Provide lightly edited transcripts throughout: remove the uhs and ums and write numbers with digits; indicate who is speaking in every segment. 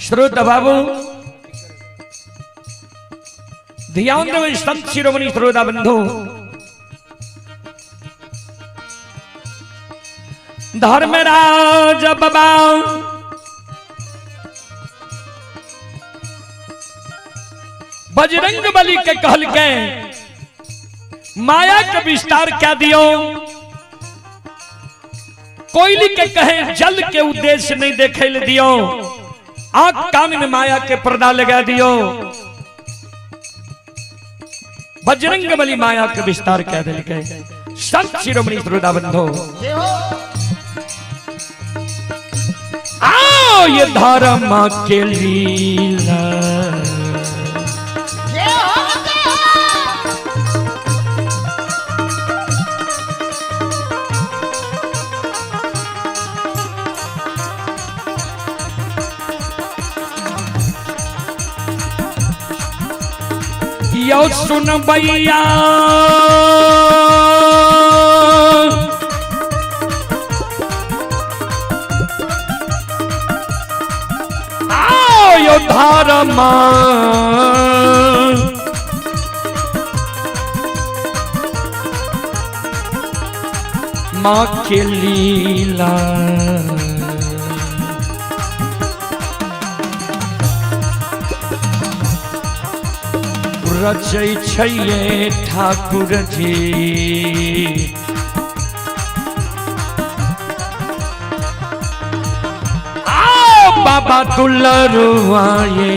Speaker 1: श्रोता बाबू ध्यान देवे, संत शिरोमणि श्रोता बंधु, धर्मराज बाबा बजरंग बली के कहल के माया के विस्तार क्या दियो, कोयली के कहे जल के उद्देश्य नहीं देखे ले दियो, आंख कान में माया के पर्दा लगा दियो। बजरंग बली माया के विस्तार क्या दिल के। संत शिरोमणि श्रोता बंधो, आओ ये धर्म के लीला यो सुन भैया, आओ यो धर्म माँ के लीला। रचै छैये ठाकुर जी, आओ बाबा दुलरुआए।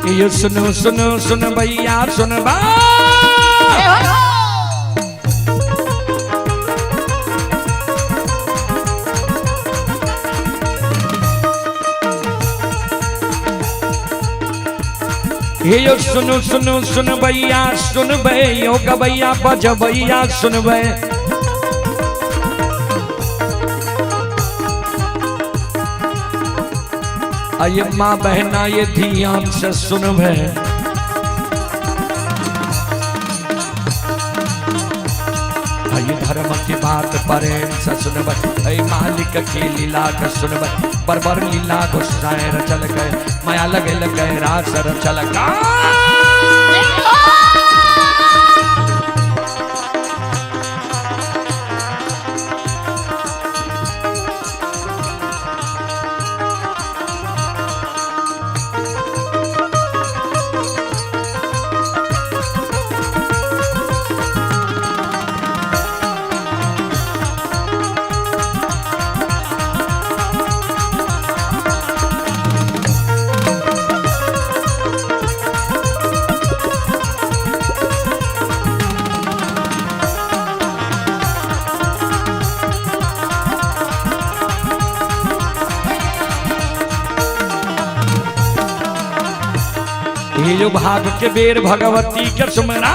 Speaker 1: ये सुनो सुनो सुन भैया सुन बा, ये सुनो सुनो सुन भैया सुन बे, यो गवैया बजबैया सुन बे। आये माँ बहना ये ध्यान से सुनबे, आये धर्म की बात प्रेम से सुनबे, अये मालिक की लीला के सुनबे। बरबर लीला गुस्साए रचल गए, माया लगे लगे रास रचल गए। हे जो भाग के बेर भगवती के सुमरा।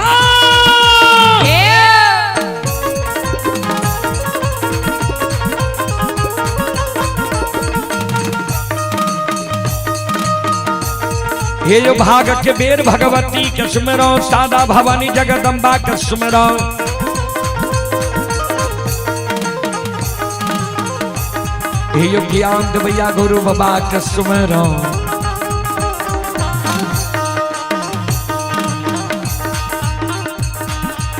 Speaker 1: हे जो भाग के बेर भगवती के सुमरो, सादा भवानी जगदम्बा के सुमरो। हे जो ज्ञान भैया गुरु बाबा के सुमरो।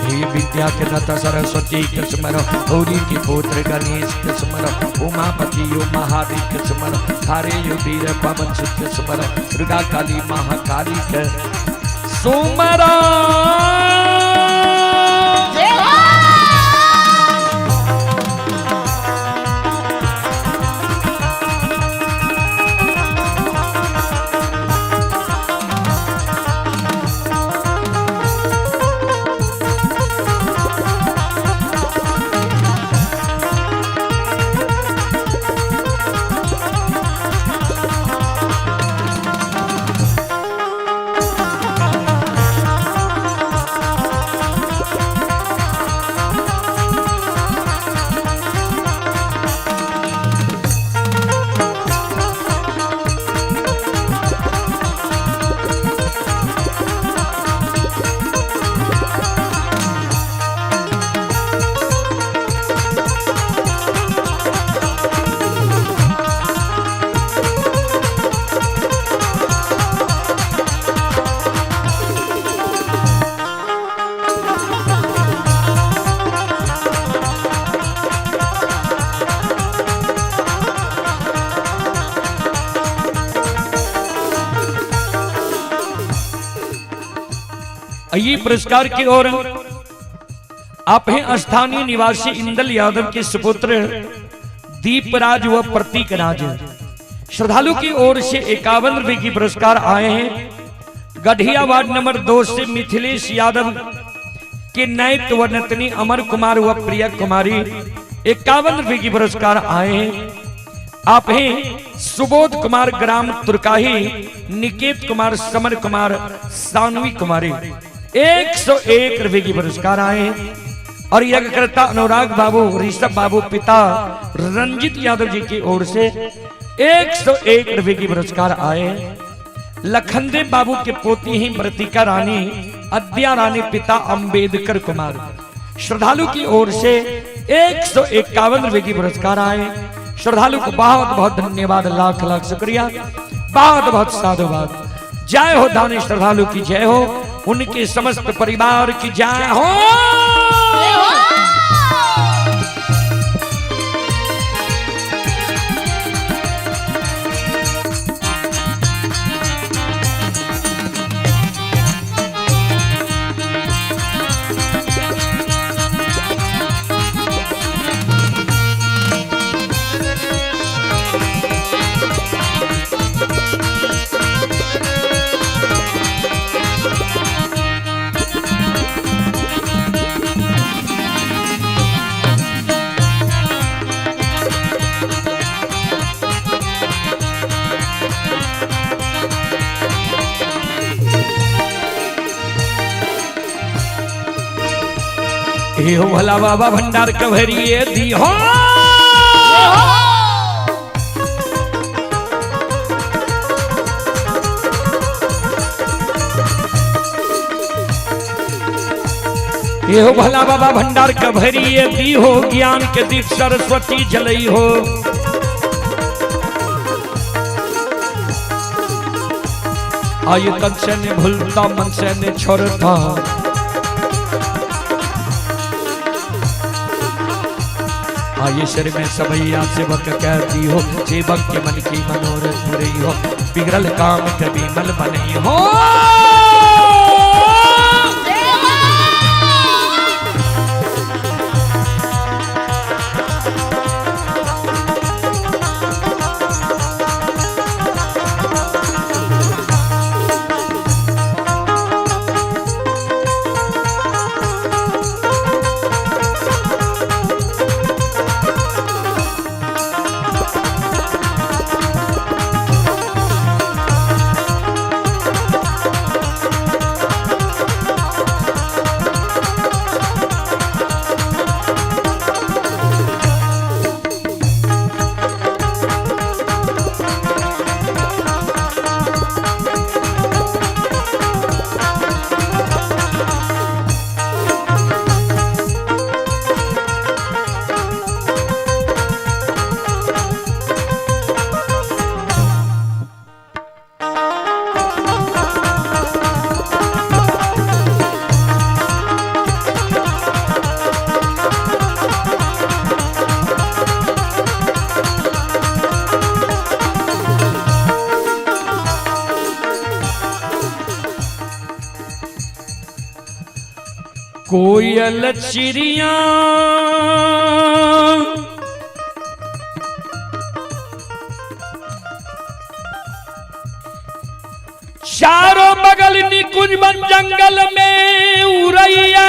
Speaker 1: हे विद्या के दाता सरस्वती के सुमरो, गौरी के पुत्र गणेश के सुमरो, उमापति यो महादेव के सुमरो, थारे यो वीर पवन सुत के सुमरो, दुर्गा काली महाकाली के सुमरो। ये पुरस्कार की ओर आप हैं स्थानीय निवासी इंदल यादव के सुपुत्र दीपराज व प्रतीक राज। श्रद्धालु की ओर से 51 रुपए की पुरस्कार आए हैं। गढ़िया वार्ड नंबर 2 से मिथिलेश यादव के नैत व नतनी अमर कुमार व प्रिया कुमारी 51 रुपए की पुरस्कार आए हैं। आप हैं सुबोध कुमार ग्राम तुर्काही, निकेत कुमार, समर कुमार, सानवी कुमारी 101 रुपए की पुरस्कार आए हैं। और यज्ञकर्ता अनुराग बाबू, ऋषभ बाबू पिता रंजित यादव जी की ओर से 101 रुपए की पुरस्कार आए हैं। लखनदेव बाबू के पोती ही प्रतिका रानी, अद्या रानी पिता अंबेडकर कुमार श्रद्धालु की ओर से 151 रुपए की पुरस्कार आए। श्रद्धालु को बहुत बहुत धन्यवाद, लाख लाख शुक्रिया, बहुत बहुत साधुवाद। जय हो दानी श्रद्धालु की जय हो, उनके समस्त परिवार की जय हो। हे हो भला बाबा भंडार कभरिए दी हो। ये हो भला बाबा भंडार कभरिए दी हो, ज्ञान के दीप सरस्वती जलई हो। आयु तन से ने भूलता मन से ने छोड़ता, आये सिर में सबैया सेवक कहती हो, सेवक के मन की मनोरथ रही हो, बिगड़ल काम कभी मल बनई हो। कोयल चिड़िया चारों बगल निकुंज बन जंगल में उड़ैया।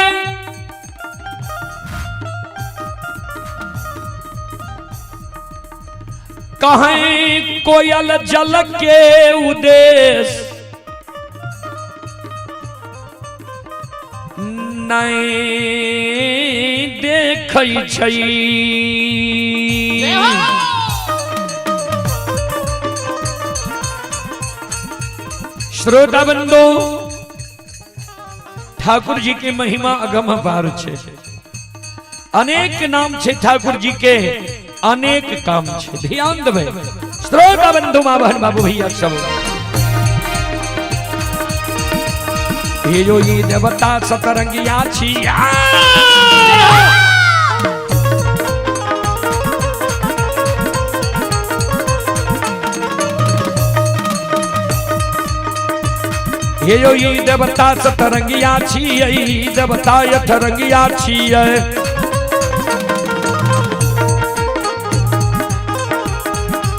Speaker 1: कहीं कोयल जल के उदेश नहीं देखै छै। श्रोता बंधु, ठाकुर जी के महिमा अगम अपार छे। अनेक नाम छे ठाकुर जी के, अनेक काम छे। ध्यान देबै श्रोता बंधु, माँ बहन बाबू भैया सब। हे यो ई देवता सतरंगिया छिया। हे यो ई देवता सतरंगिया छियै, ई देवता अठरंगिया छियै।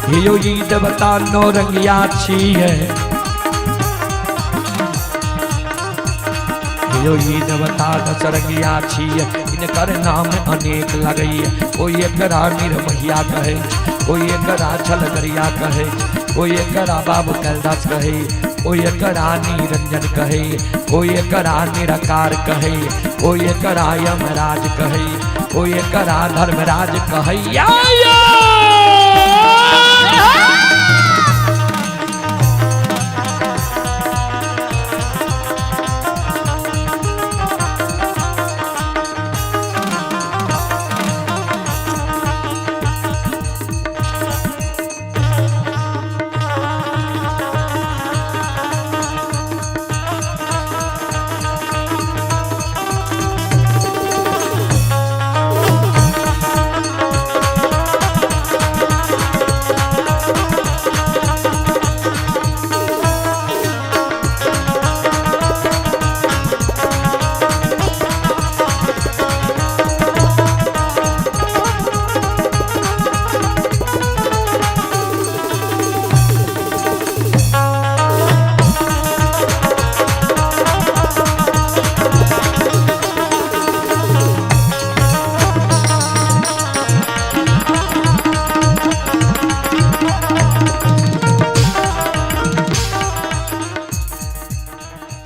Speaker 1: हे यो ई देवता नौरंगिया छियै। हे यो ई देवता दशरंगिया छियै। इनकर नाम अनेक लगैया। कोई एकरा निर्महिया कहै, कोई एकरा छलगरिया कहै, कोई एकरा बाबू कैलदास कहै, कोई एकरा निरंजन कहै, कोई एकरा निराकार कहै, कोई एकरा यमराज कहै, कोई एकरा धर्मराज कहै। या या!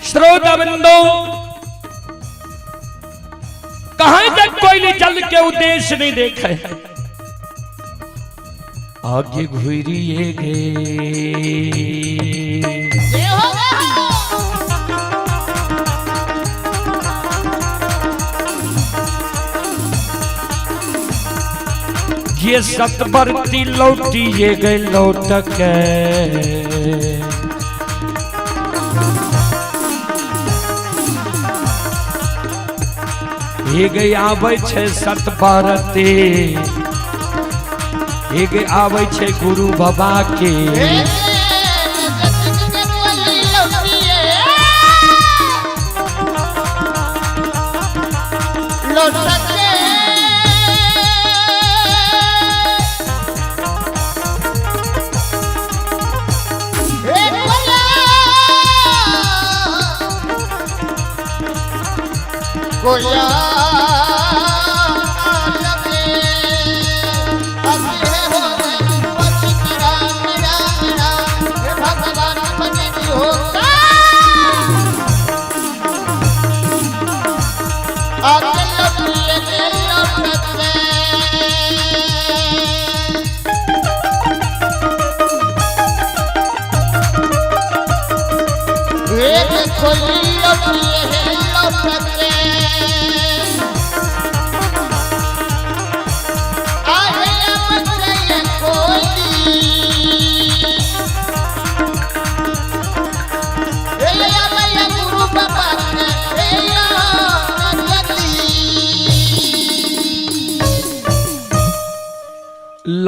Speaker 1: श्रोता बंधु, कहां तक कोई जल के उद्देश्य नहीं देखे। आगे घुरिए गए ये सतबरती लौटिए गए लौट के। हे गई आबै छै सतबरती, हे गई आबै छै गुरु बाबा के।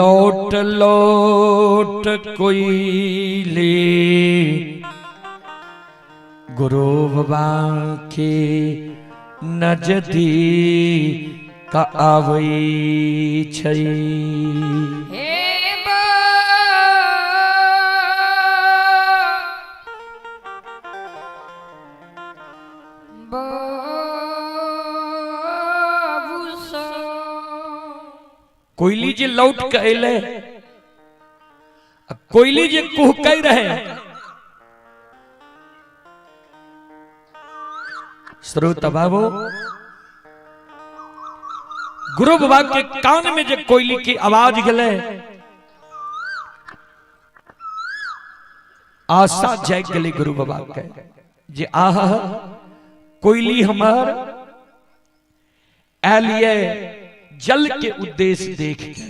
Speaker 1: लौट लौट कोयले गुरु बाबा के नजदीक आबै छै।
Speaker 2: हे बाबू
Speaker 1: कोयली जे लौट के अयलै, आ कोयली जे कुहकै रहे, श्रोता बाबू, गुरु बाबा के कान में जे कोयली की आवाज गेलै, आशा जाग गेलै गुरु बाबा के जे आहा कोयली हमर आयल ये जल के उद्देश्य देख के।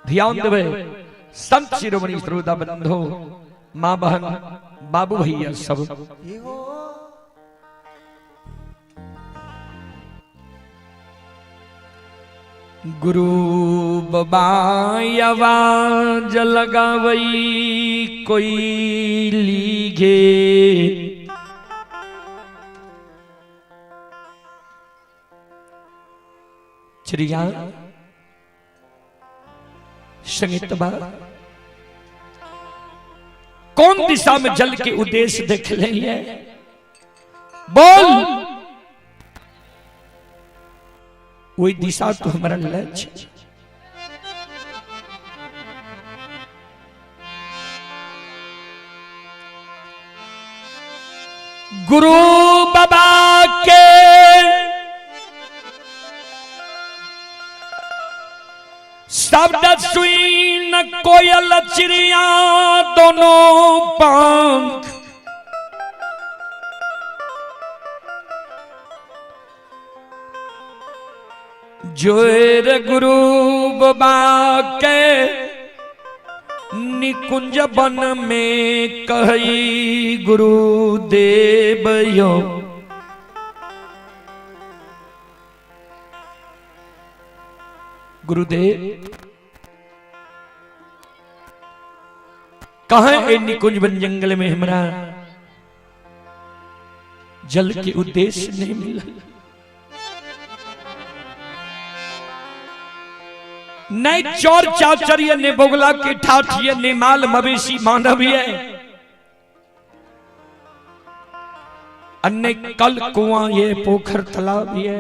Speaker 1: ध्यान देबै संत शिरोमणि श्रोता बंधु, माँ बहन बाबू भैया सब, गुरु बाबा आवाज लगावई कोयली गे, चिड़िया संगीत बा कौन दिशा में जल के उद्देश्य देख रही है? बोल, वही दिशा तो हमारा लक्ष्य। गुरु बाबा के शब्द सुन कोयल चिड़िया दोनों पंख, जोर गुरु बाबा के निकुंज वन में कही गुरुदेव यो। गुरुदेव कहाँ ए निकुंज वन जंगल में हमरा जल के उद्देश्य नहीं मिला। नहीं चोर चाचरिय ने बोगला के ठाठिय ने माल मवेशी मानवीय अन्य कल कुआं ये पोखर तालाब ये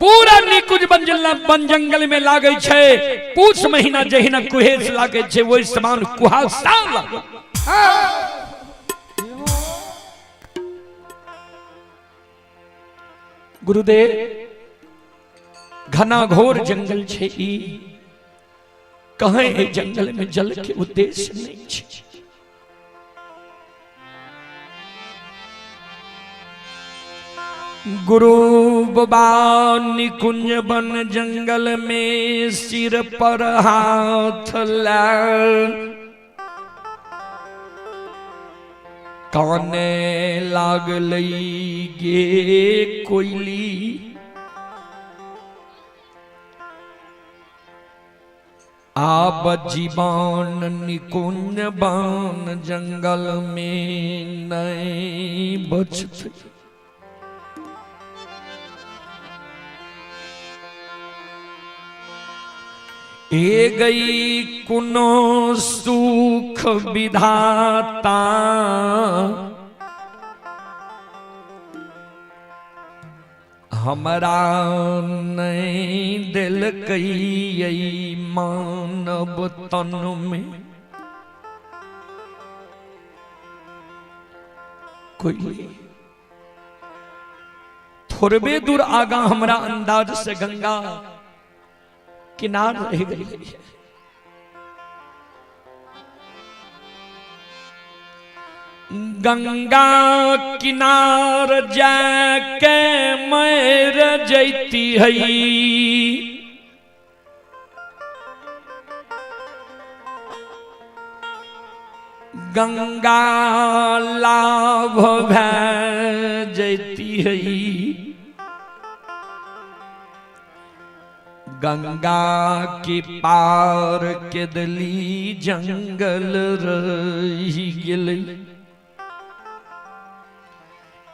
Speaker 1: पूरा निकुंज वन वन जंगल में लागे छे। पूछ महीना जहिना कुहेस लागे छे वही समान कुहासा लागे। गुरुदेव घना घोर जंगल छे ई, कहें ए जंगल में जल के उद्देश्य नहीं छे। गुरु बाबा निकुंज वन जंगल में सिर पर हाथ ला काने लागलई गे कोयली, आब जीवन निकुंज वन जंगल में नहीं बचत। ए गई कुनो सुख विधाता, हमरा नहीं दिल कई मानव तन में। कोई थोड़बे दूर आगा हमरा अंदाज से गंगा किनार रह गई है। गंगा किनार जाके मर जैती है, गंगा लाभ भै जैती है, गंगा के पार के दली जंगल रही गेलै।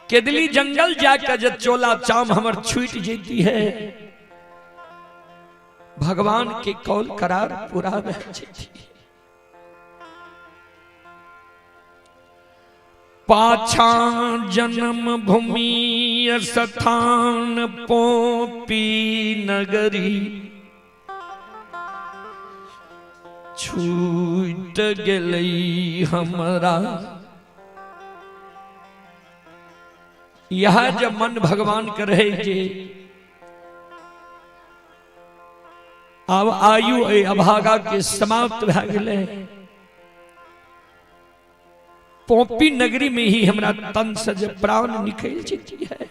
Speaker 1: केदली जंगल जाके जब चोला चाम हमर छूट जेती है, भगवान के कौल करार पूरा भऽ जेती। पाछा जन्म भूमि स्थान पोपी नगरी, छूट गेलै हमरा। यह जब मन भगवान के रहे जे आब आयु एहि अभागा के समाप्त भए गेलै, पोपी नगरी में ही हमरा तन से जब प्राण निकल जेती है।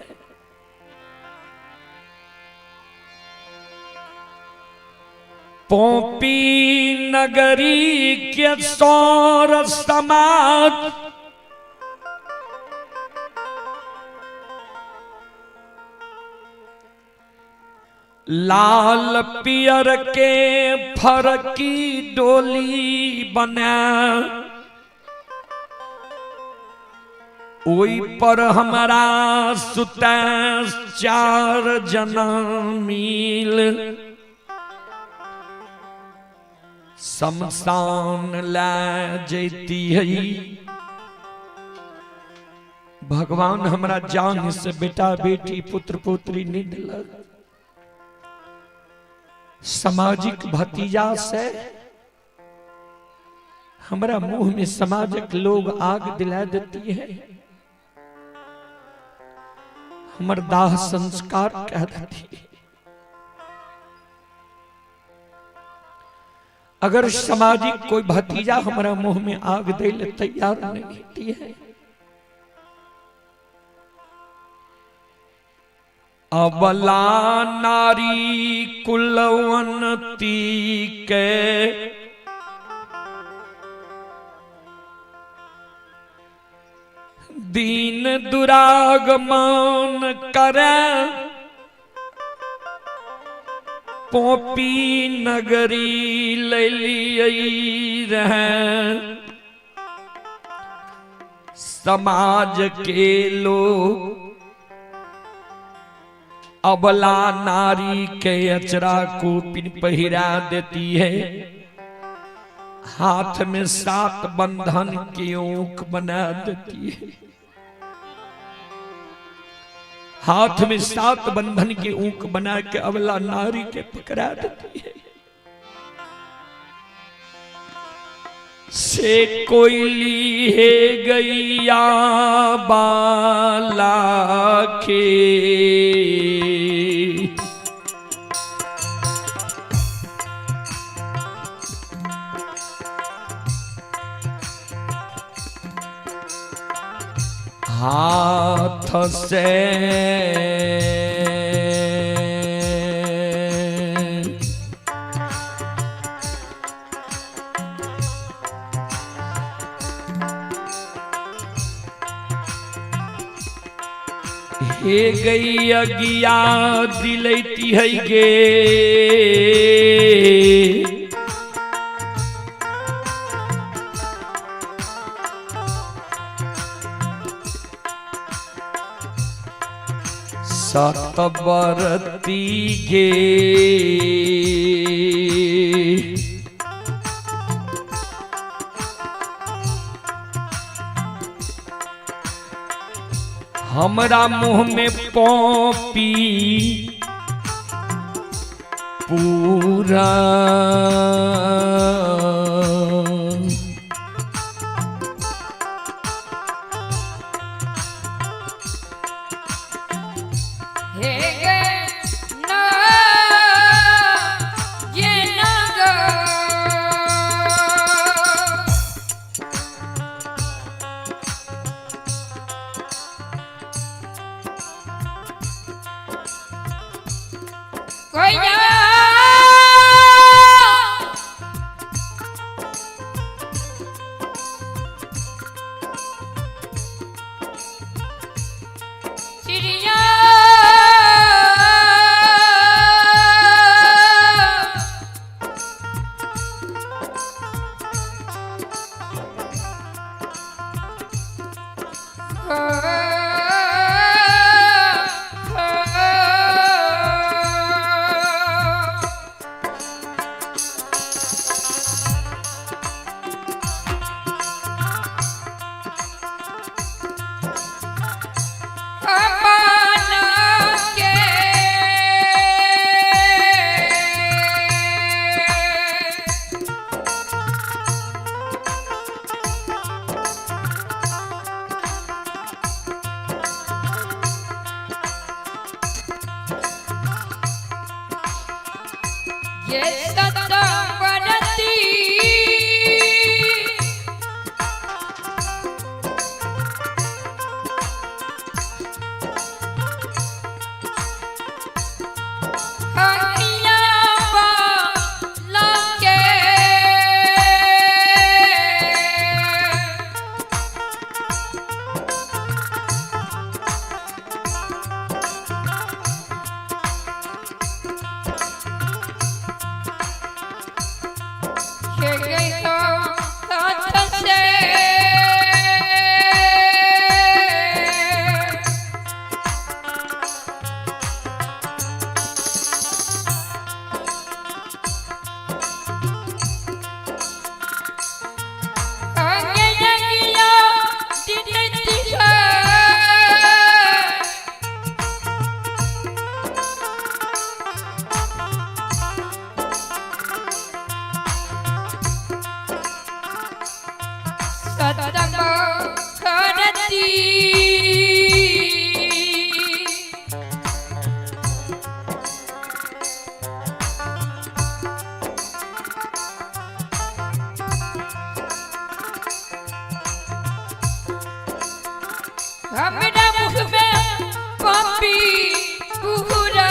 Speaker 1: पोपी नगरी के सौर समाज, लाल पियर के फरकी डोली बना, ओई पर हमारा सुता चार जना मिल, शमशान ला जैती है। भगवान हमरा जान से बेटा बेटी पुत्र पुत्री नहीं दिलक, सामाजिक भतीजा से हमरा मुंह में समाजक लोग आग दिला देती है, हमर दाह संस्कार कह देती है। अगर सामाजिक कोई भतीजा हमारा मुंह में आग दे ले तैयार नहीं होती है। अबला नारी कुलवंती के, दीन दुरागमान करे, पोपी नगरी लैलियै रहे। समाज के लोग अबला नारी के अचरा को पिन पहिरा देती है, हाथ में सात बंधन के ऊख बना देती है, हाथ में सात बंधन के ऊख बना के अबला नारी के पकड़ा देती है। से कोयली है गैया बाला के, हाथ से हे गई अगिया दिलैती है गे, सतबरती गे, हमरा मुंह में पोपी पूरा,
Speaker 2: हे गे ना ये नगर, कोई ये सतवरती अखियाँ बाला के के गई तो साथ से आगे जगिया दिन दिखा सतम करती हमरा मुख में पापी पूरा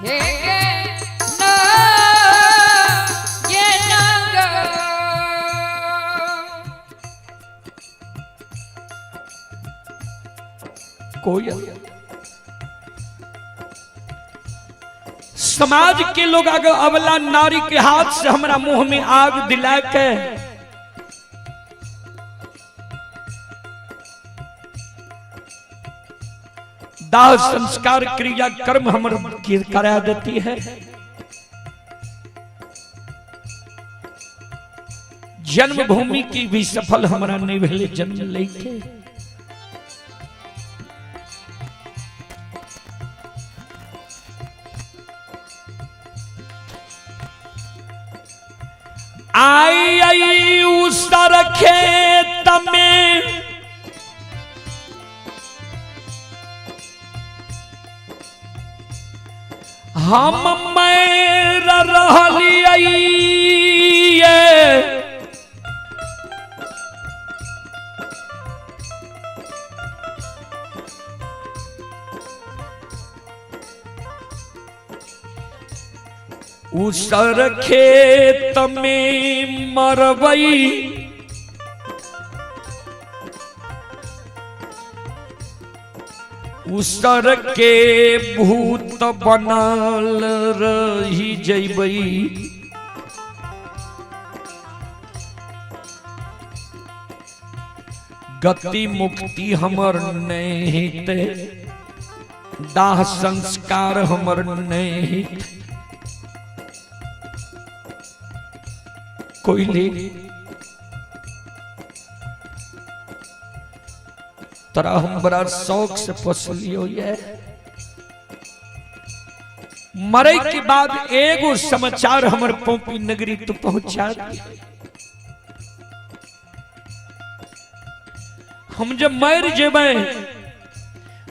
Speaker 2: हे गे ना ये नंग
Speaker 1: कोयल, समाज के लोग अगर अबला नारी के हाथ से हमरा मुंह में आग दिला के दाह संस्कार क्रिया कर्म हमर की करा देती है। जन्मभूमि की भी सफल हमरा नहीं भेले जन्म लेके। आई आई उसर खेत में हम मैर रहलियै, उसर खेत में मरबई उसर के भूत बनल रही जैबई। गति मुक्ति हमर नहीं ते, दाह संस्कार हमर नहीं कोयली, तोरा हम बड़ा शौक से पोसलियो ये। मरे के बाद एगो समाचार हमर पौपी नगरी तू पहुंचा दी। हम जब मर जेबै,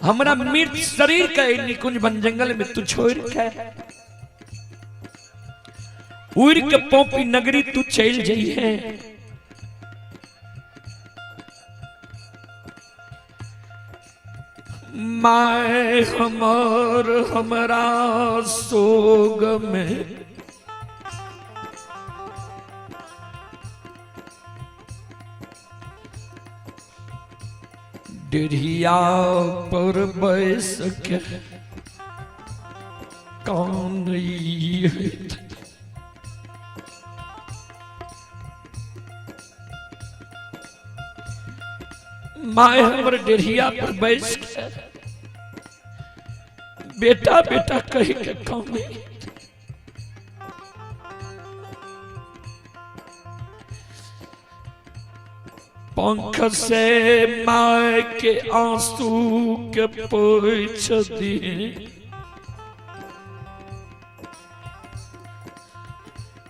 Speaker 1: हमरा मृत शरीर के निकुंज वन जंगल में तू छोड़ के उड़ के पौपी नगरी तू चल जाइए। My हमर हमरा सोग में डेढ़िया पर बैस के कान। My हमर डेढ़िया पर बैस के बेटा बेटा कह के काम। पंख से माय के आंसू के पोछ दी।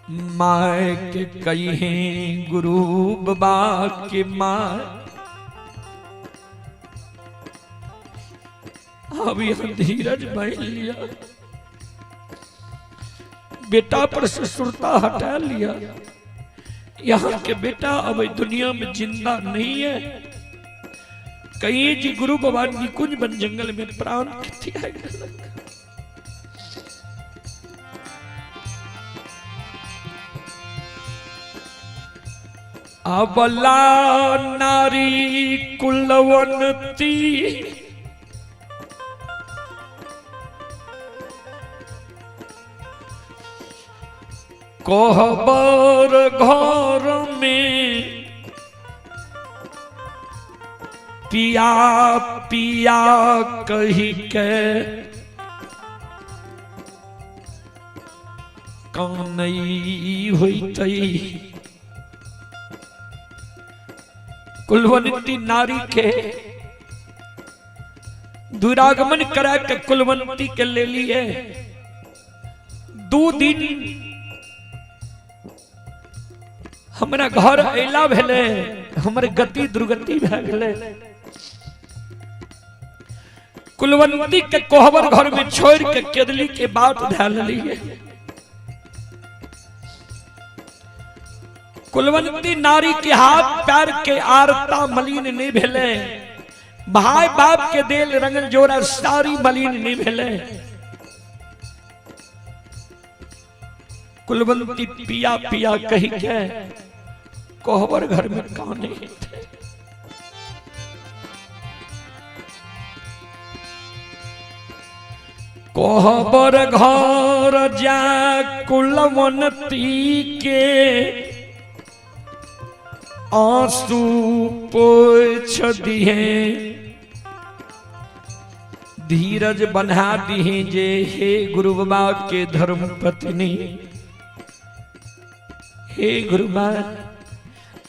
Speaker 1: My के कही गुरु बाबा के माँ, अब यह धीरज बन लिया, बेटा पर ससुरता हटा लिया। यहाँ के बेटा अब दुनिया में जिंदा नहीं है। कहीं जी गुरु बाबा निकुंज बन जंगल में प्राण त्याग। अबला नारी कुलवंती कोहबर घर में पिया पिया कही के कानई होइतई। कुलवंती नारी के दुरागमन करा के कुलवंती के ले लिए 2 दिन हमरा घर अला भेले, हमर गति दुर्गति भए गेलै। कुलवंती के कोहबर घर में छोड़ के केदली के बात धए लेलिए। कुलवंती नारी के हाथ पैर के आरता मलिन नहीं भेले, भाई बाप के देल रंगल जोड़ा सारी मलिन नहीं भेले। कुलवंती पिया पिया कही के कोहबर घर में काने थे। कोहबर घर जा कुलवंती के आंसू पोछ दिए, धीरज बन्हा दिए जे हे गुरु बाबा के धर्म पत्नी, हे गुरु बाबा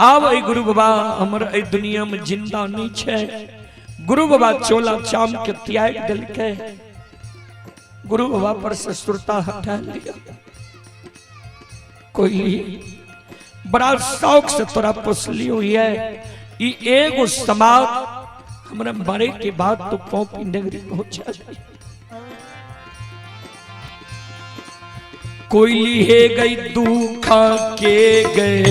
Speaker 1: आब ए गुरु बाबा हमर ए दुनिया में जिंदा नहीं छे। गुरु बाबा चोला चाम के त्याग दिलके, गुरु बाबा पर ससुरता हटा लिया। कोई बड़ा शौक से तोरा पोसली हुई है, ई एगो समाज हमरा मरे के बाद तो पौपी नगरी पहुंचा जाए। कोयली हे गई दुख के गए,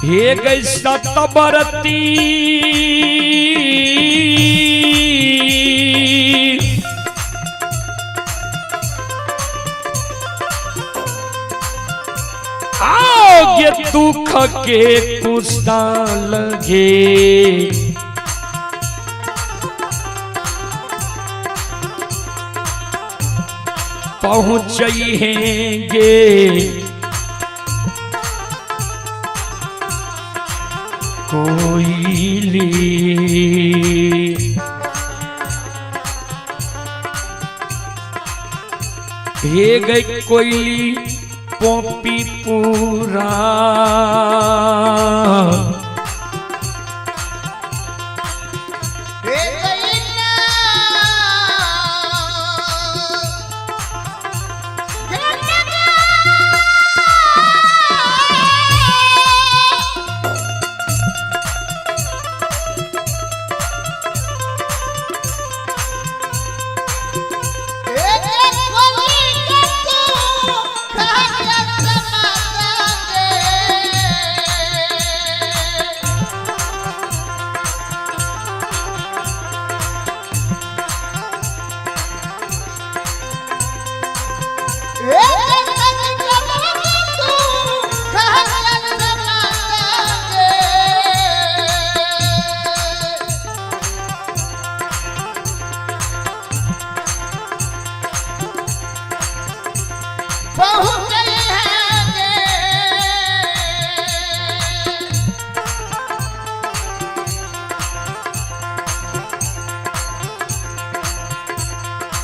Speaker 1: हे गई सतबरती आओगे दुख के कुस्ता लगे। पहुँचेंगे कोयली। हे गई कोयली पोपी पूरा,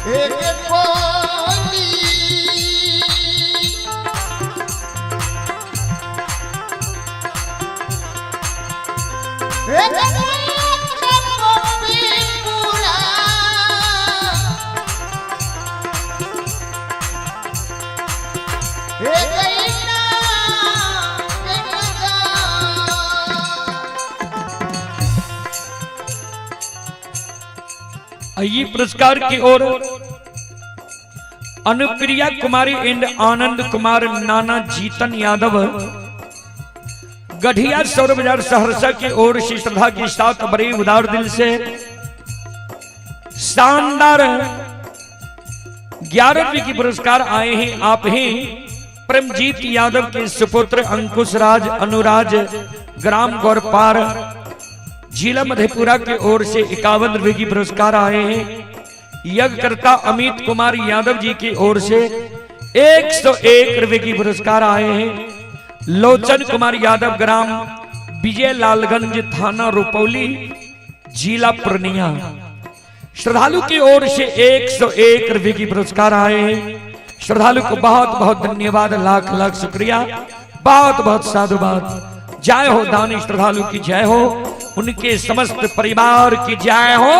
Speaker 3: एक
Speaker 1: ये पुरस्कार की ओर अनुप्रिया कुमारी एंड आनंद कुमार नाना जीतन यादव गढ़िया सौर बाजार सहरसा की ओर से श्रद्धा के साथ बड़े उदार दिल से शानदार 11 रुपये की पुरस्कार आए हैं। आप ही प्रेमजीत यादव के सुपुत्र अंकुश राज अनुराज ग्राम गौरपार जिला मधेपुरा की ओर से 51 रुपये की पुरस्कार आए हैं। यज्ञकर्ता अमित कुमार यादव जी की ओर से 101 रुपये की पुरस्कार आए हैं। लोचन कुमार यादव ग्राम विजय लालगंज थाना रुपौली जिला पूर्णिया श्रद्धालु की ओर से 101 रुपये की पुरस्कार आए हैं। श्रद्धालु को बहुत बहुत धन्यवाद, लाख लाख शुक्रिया, बहुत बहुत साधुवाद। जय हो दानी श्रद्धालु की जय हो, उनके समस्त परिवार की जय हो।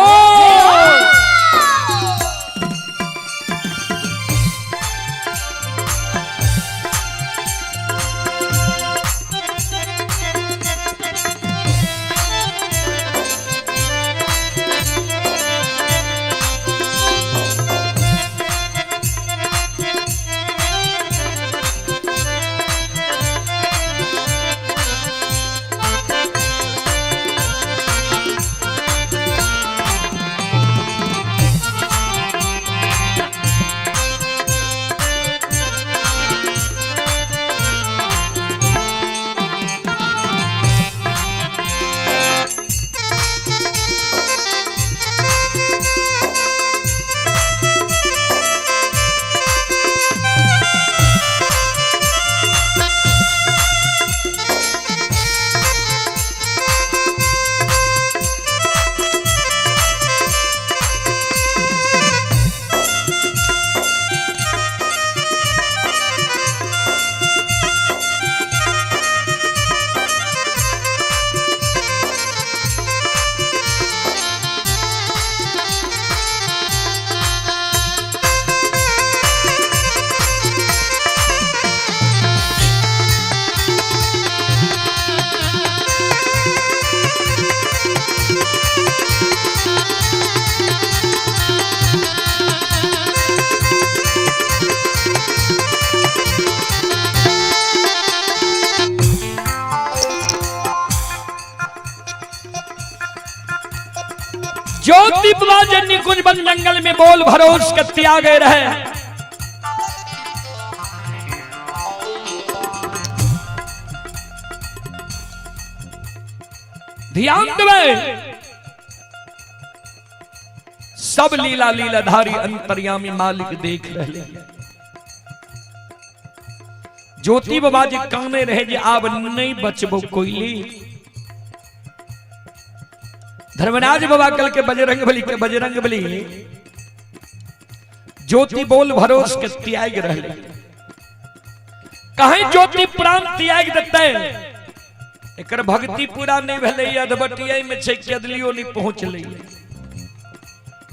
Speaker 1: ज्योति निकुंज वन जंगल में बोल भरोस के त्याग रहे। ध्यान देवे, सब लीला लीलाधारी अंतर्यामी मालिक देख रहे। ज्योति बाबा जी कहने रहे जे आब नहीं बचबो कोइली। धर्मराज बाबा कल के बजरंग बली के बजरंग बली ज्योति बोल भरोस के त्याग रहे। कहीं ज्योति प्राण त्याग देते, एकर भक्ति पूरा नहीं भेलै, अधबटिया में छै कि अदलियो नहीं पहुंचलै,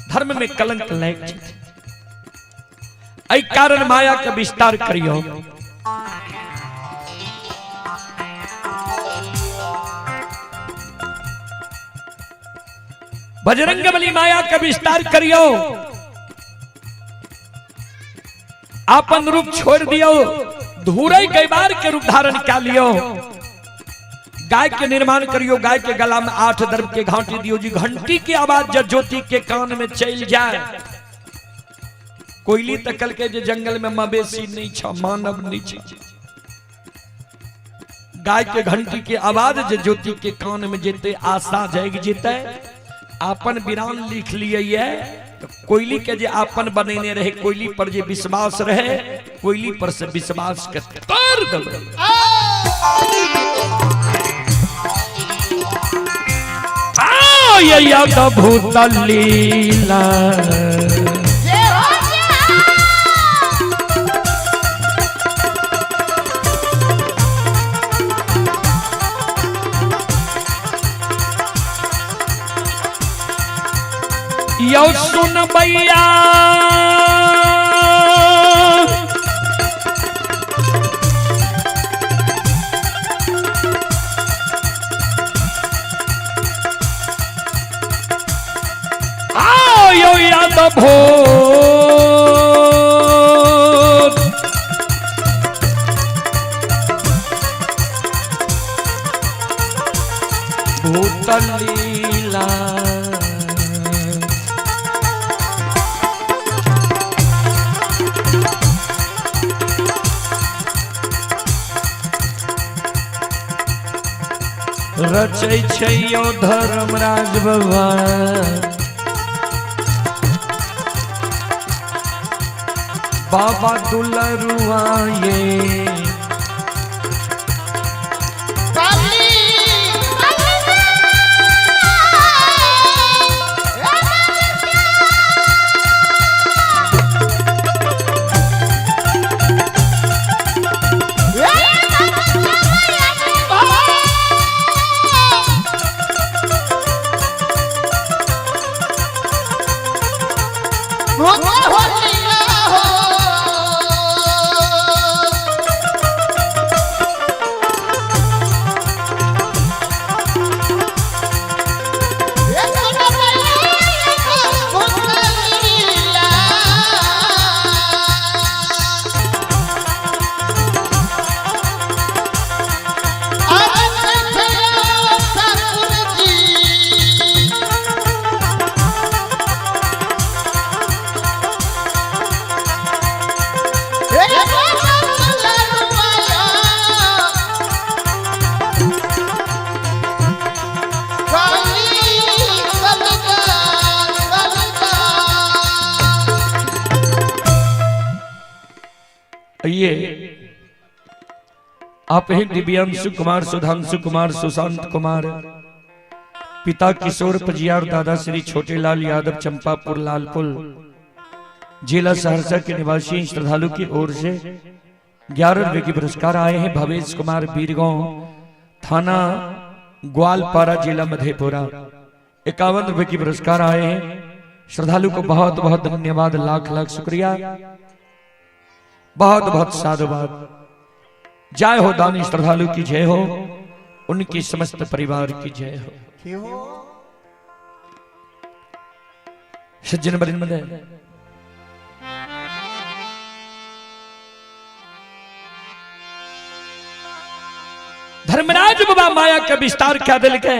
Speaker 1: धर्म में कलंक लागि छै। एहि कारण माया के विस्तार करियो। बजरंग बली माया के विस्तार करियो, अपन रूप छोड़ दियो, धूरे गैबार के रूप धारण कर लियो, गाय के निर्माण करियो, गाय के गला में 8 दर्भ के घाटी दियो जी, घंटी की आवाज जब ज्योति के कान में चल जाए। कोयली तकल के जे जंगल में मवेशी नहीं छ, मानव नहीं छ, गाय के घंटी के आवाज जे ज्योति के कान में जेते आशा जाग जेते। आपन विराम लिख लिए तो कोयली के जे आपन बनेने रहे, कोयली पर जे विश्वास रहे, कोयली पर से विश्वास के तर देबै। अद्भुत लीला यो सुन भैया, यो भोर। भूत लीला रचै छै यौ धर्मराज बाबा। बाबा दुलरुआ ये ये आप हैं दिव्यांशु कुमार, सुधांशु कुमार, सुशांत कुमार, पिता किशोर पजियार, दादा श्री छोटेलाल यादव, चंपापुर लालपुल, जिला सहरसा के निवासी श्रद्धालु की ओर से 11 रुपए के पुरस्कार आए हैं। भवेश कुमार, बीरगांव, थाना ग्वालपारा, जिला मधेपुरा, 51 रुपए की पुरस्कार आए हैं। श्रद्धालु को बहुत बहुत धन्यवाद, लाख लाख शुक्रिया, बहुत बहुत साधुवाद। जय हो दानी श्रद्धालु की जय हो, उनकी समस्त परिवार की जय हो। सज्जन वृंद, धर्मराज बाबा माया का विस्तार क्या दिल के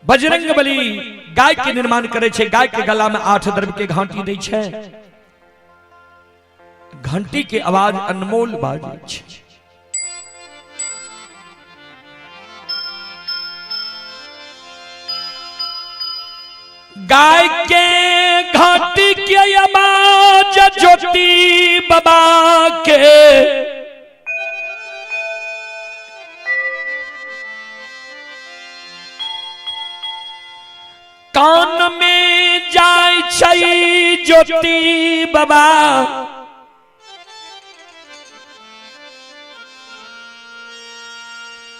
Speaker 1: बजरंग बली गाय के निर्माण करे छे, गाय के गला में 8 द्रव्य के घंटी दै छे, घंटी के आवाज अनमोल बाजै छे। गाय के घंटी के आवाज ज्योति बाबा के कान में जाय छै ज्योति बाबा,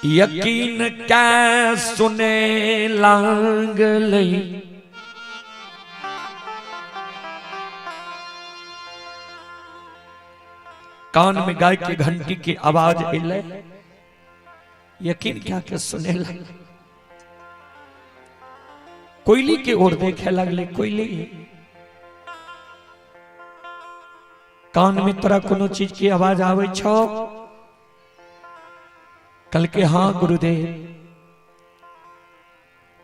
Speaker 1: यकीन कै सुने लागलै। कान में गाय के घंटी की आवाज एलै, यकीन क्या के सुने लगलै। कोयली के ओर देखे लगले, कोयली कान में तोरा कोनो चीज की आवाज आवे छो? कल के हाँ गुरुदेव।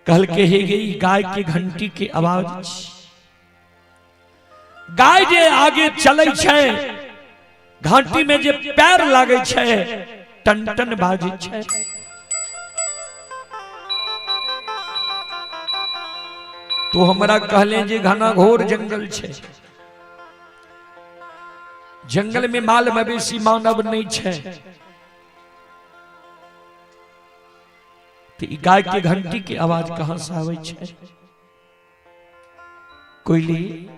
Speaker 1: कल के ही गई गाय की घंटी की आवाज। गाय जे आगे चले छे, घंटी में जे पैर लागे छे, टन टन बाजे छे। तो हमरा कहले जे घना घोर जंगल छे, जंगल में माल मवेशी मानव नहीं छे, तो गाय के घंटी के आवाज कहां से आवे छे? कोयली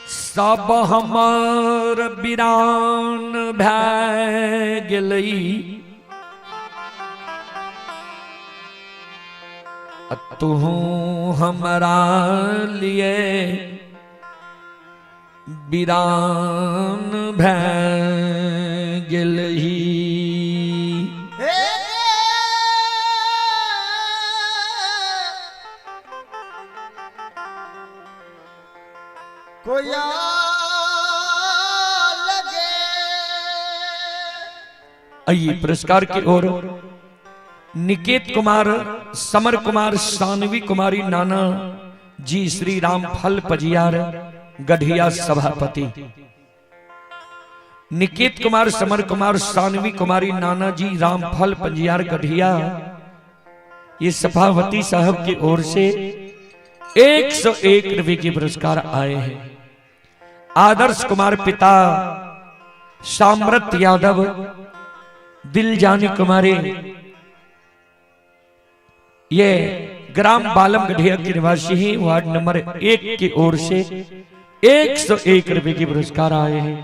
Speaker 1: सब हमार वीरान भै गेलई, तू हमरा लिए वीरान भै गेलही।
Speaker 3: कोया लगे।
Speaker 1: आइए पुरस्कार की ओर निकेत कुमार, समर कुमार, सानवी कुमारी, नाना जी श्री राम फल पजियार गढ़िया सभापति। निकेत कुमार, समर कुमार, सानवी कुमारी, नाना जी राम फल पंजियार गढ़िया, ये सभापति साहब की ओर से 101 रुपए के पुरस्कार आए हैं। आदर्श कुमार पिता सामरत यादव, दिलजानी कुमारी, ये ग्राम बालम गढ़िया के निवासी हैं, वार्ड नंबर 1 की ओर से 101 रुपए के पुरस्कार आए हैं।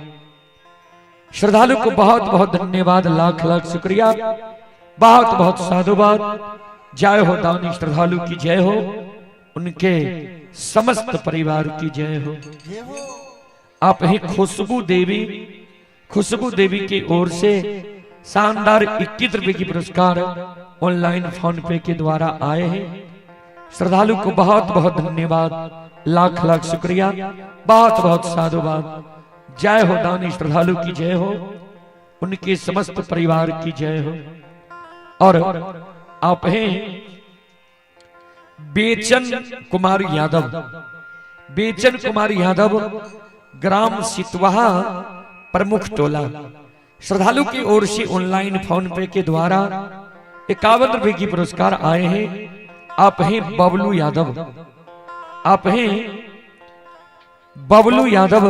Speaker 1: श्रद्धालु को बहुत बहुत धन्यवाद, लाख लाख शुक्रिया, बहुत बहुत साधुवाद। जय हो दानी श्रद्धालु की जय हो, उनके समस्त परिवार की जय हो। आप ही खुशबू देवी, खुशबू देवी की ओर से शानदार 21 रुपए की पुरस्कार ऑनलाइन फोन पे के द्वारा आए हैं। श्रद्धालु को बहुत बहुत धन्यवाद, लाख लाख शुक्रिया, बहुत बहुत साधुवाद। जय हो दानी श्रद्धालु की जय हो, उनके समस्त परिवार की जय हो। और आप हैं बेचन कुमार यादव, बेचन कुमार यादव, ग्राम सितवाहा, प्रमुख टोला। श्रद्धालु की ओर से ऑनलाइन फोन पे के द्वारा 51 रुपए की पुरस्कार आए हैं। आप हैं बबलू यादव, आप हैं बबलू यादव,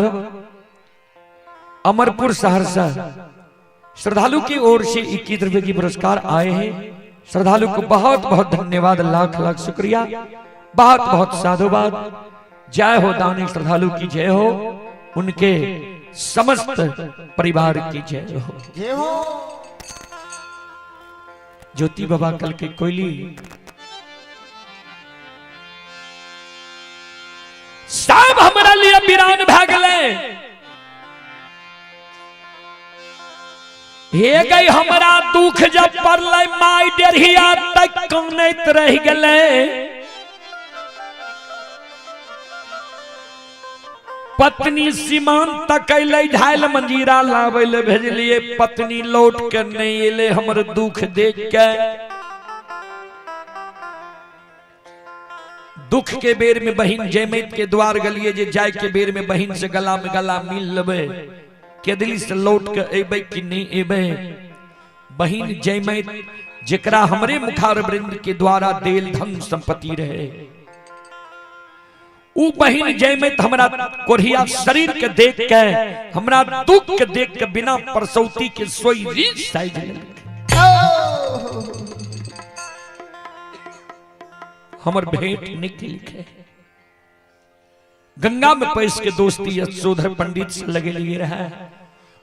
Speaker 1: अमरपुर सहरसा। श्रद्धालु की ओर से 21 रुपए की पुरस्कार आए हैं। श्रद्धालु को बहुत बहुत धन्यवाद, लाख लाख शुक्रिया, बहुत बहुत साधुवाद। जय हो दानी श्रद्धालु की जय हो, उनके समस्त परिवार की जय हो।
Speaker 3: जय हो।
Speaker 1: ज्योति बाबा कल के कोयली सब हमरा लिए वीरान भागले, हे गई हमरा दुख जब पड़ले, माई डेढ़िया तक कनैत रह गेले। पत्नी सीमान तक अलै, ढाइल मंजीरा लाबै ले भेजलिए, पत्नी लौट के नहीं एले हमर दुख देख के। दुख के बेर में बहिन जयमैत के द्वार गलिए, जे जाय के बेर में बहिन से गला में गला मिल लेबै, केदली से लौट के एबै कि नहीं एबै। बहिन जयमैत जेकरा हमरे मुखार वृंद के द्वारा देल धन संपत्ति रहे, उ बहिन जयमैत हमरा कोढ़िया शरीर के देख के, हमरा दुख के देख के बिना परसौती के सोई रीछ साइज लेलक। हमर भेंट निकल के गंगा में पैस के दोस्ती यशोधर पंडित से लगे लिए रहे,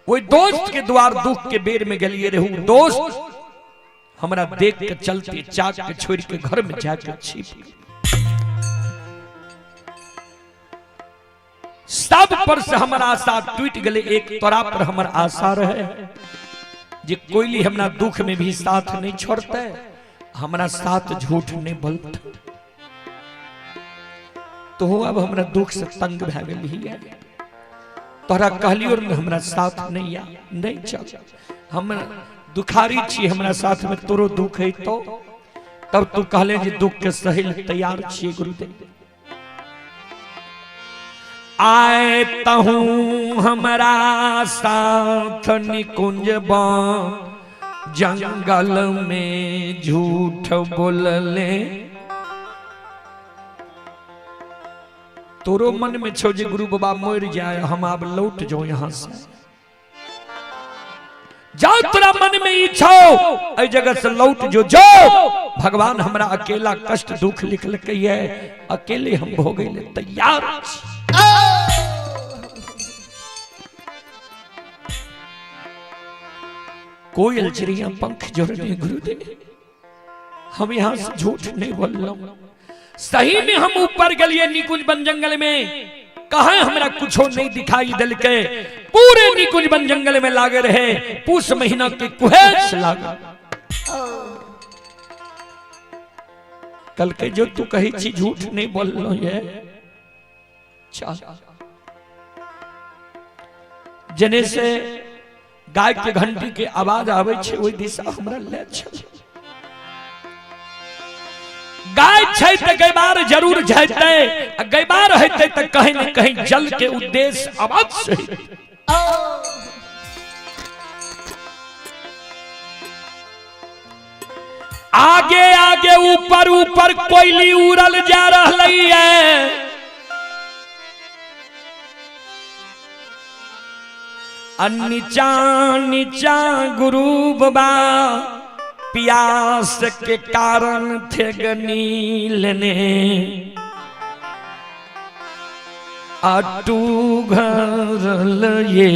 Speaker 1: वही दोस्त के द्वार दुख के बेर में गलिए रहू, दोस्त हमरा देख के चलते चाक के छोड़ के घर में जाके छिप। सब पर से हमर आशा टूट गले, एक तोरा पर हमर आशा रहे जे कोयली हमरा दुख में भी साथ नहीं छोड़ते, हमरा साथ झूठ नहीं बोलते। तो अब हमरा दुख से तंग भए गेली है, तोरा कहलियो ने हमरा साथ नहीं आ, नहीं चल, हम दुखारी छी, हमरा साथ में तोरो दुख है। तो तब तू कहले जे दुख के सहिल तैयार छी गुरुदेव। आए तहूँ हमरा साथ निकुंज जंगल में झूठ बोलले, तोरो मन में छो जे गुरु बाबा मर जाए हम अब लौट जाओ यहां से। जाओ तोरा मन में ई छो एहि जगह से लौट जो, जाओ भगवान हमरा अकेला कष्ट दुख लिखलकै है, अकेले हम भोगै ले तैयार छी। कोयल चिड़िया पंख जोड़ने गुरुदेव, हम यहां से झूठ नहीं बोल रहा। सही में हम ऊपर गलिए निकुंज वन जंगल में, कहा हमरा कुछो नहीं दिखाई दिलके, पूरे निकुंज वन जंगल में लागे रहे पूस महीना के कुहेस लागे। कल के जो तू कही छी झूठ नहीं बोल रहा है, चल जने से गाय के घंटी के आवाज आवे छै ओहि दिशा हमरा ले चल। गाय छै त गैबार जरूर जैतै, आ गैबार हेतै त कहीं न कहीं जल के उद्देश्य अवश्य हेतै। आगे आगे ऊपर ऊपर कोयली उड़ल जा रहलै है। आ नीचा नीचा गुरु बाबा प्यास के कारण थे लेने आटू घर ये।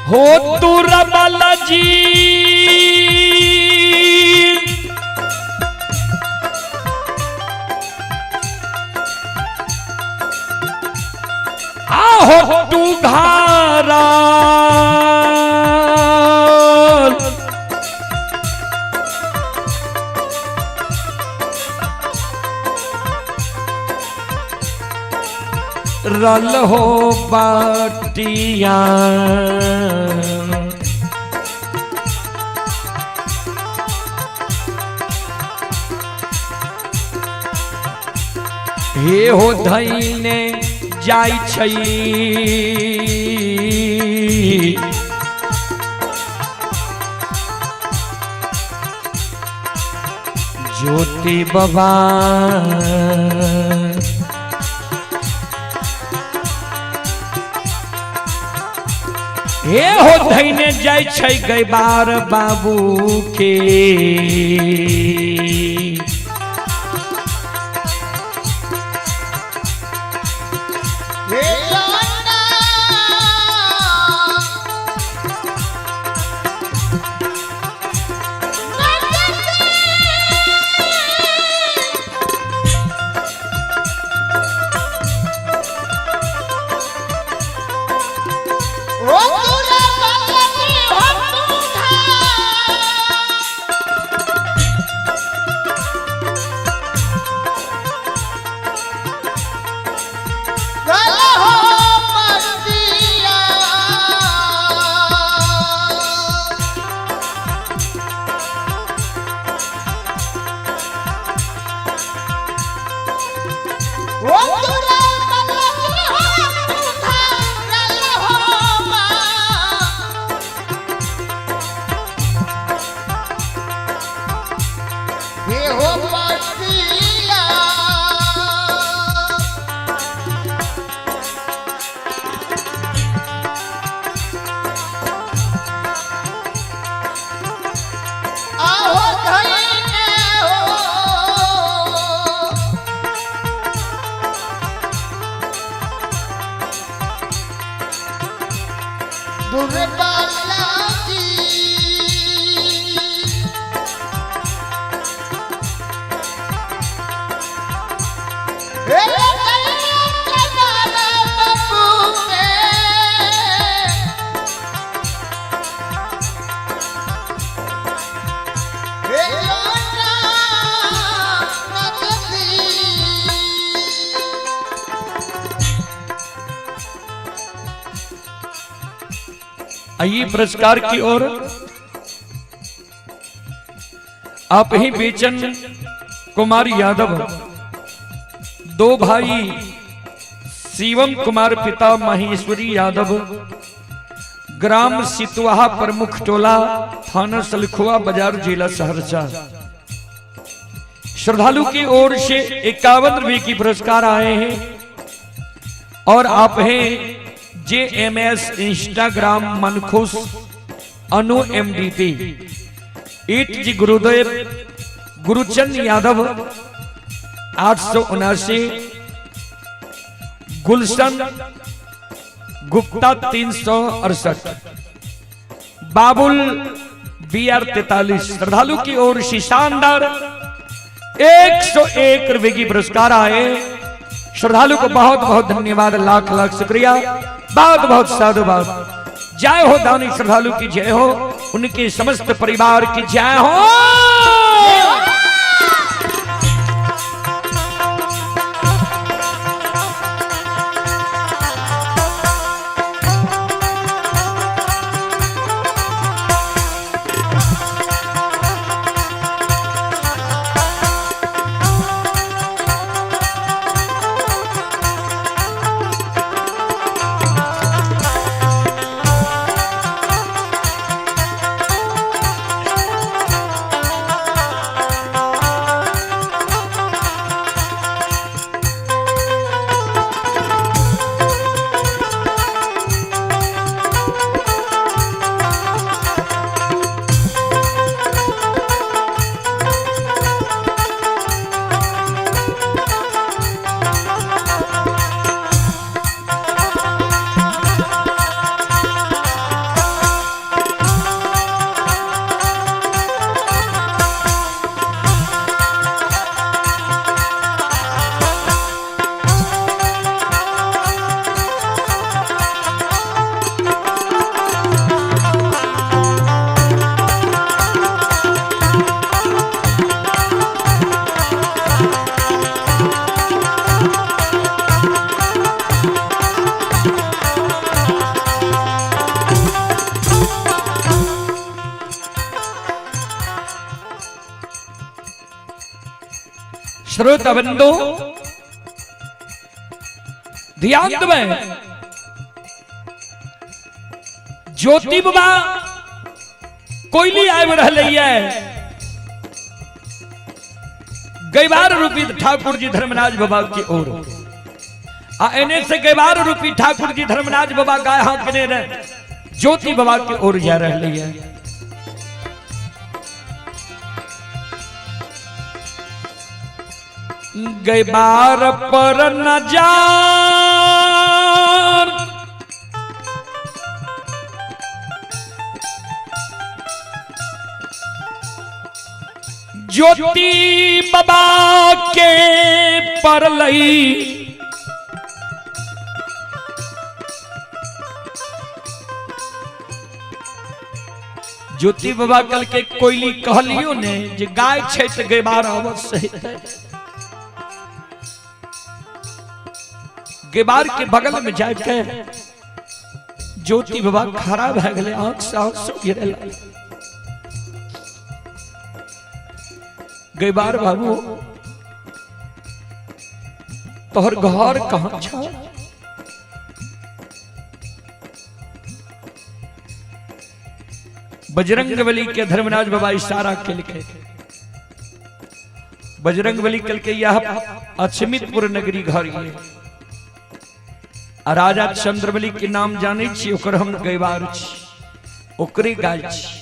Speaker 1: हो तू रबल जी आहो तू घारा रल हो बाटिया। हे हो धैने जाइ छै ज्योति बाबा। हे हो धैने जाइ छै गैबार बाबू के। आइए पुरस्कार की ओर। आप ही बेचन कुमार यादव, दो भाई शिवम कुमार पिता महेश्वरी यादव, ग्राम सितवाहा प्रमुख टोला, थाना सलखुआ बाजार, जिला सहरसा। श्रद्धालु की ओर से 51 रुपए की पुरस्कार आए हैं और आप हैं जे एम एस इंस्टाग्राम मनखुश अनु एमडीपी ईट जी गुरुदेव गुरुचंद यादव 879, गुलशन गुप्ता 368, बाबुल BR 43। श्रद्धालु की ओर से शानदार 101 रुपए की पुरस्कार आए। श्रद्धालु को बहुत बहुत धन्यवाद, लाख लाख शुक्रिया, बहुत बहुत साधुवाद। जय हो दानी श्रद्धालु की जय हो, उनके समस्त परिवार की जय हो। श्रोता बंधु ध्यान देबै, ज्योति बाबा कोयली आबि रहलै ये गैवार रूपी ठाकुर जी धर्मराज बाबा की ओर, आ एने से गैवार रूपी ठाकुर जी धर्मराज बाबा गाय हाँकने रहे ज्योति बाबा की ओर जा रहलै ये। गैबार पर न जान ज्योति बाबा के पर लई, ज्योति बाबा कल के कोयली कहलियो ने जे गाय छै त गैबार अवश्य हेतै। गैबार के बगल में जाके ज्योति बाबा खड़ा भए गेलै, आंख से आंसू गिरे लागल। गैबार बाबू तोहर घर कहाँ छौ? बजरंग बली के धर्मराज बाबा इशारा केलकै। बजरंग बली कल के यह अछमितपुर नगरी घर ये, आ राजा चंद्रबली के नाम जानै छी, ओकर हम गैबार छी, ओकरे गाय छी।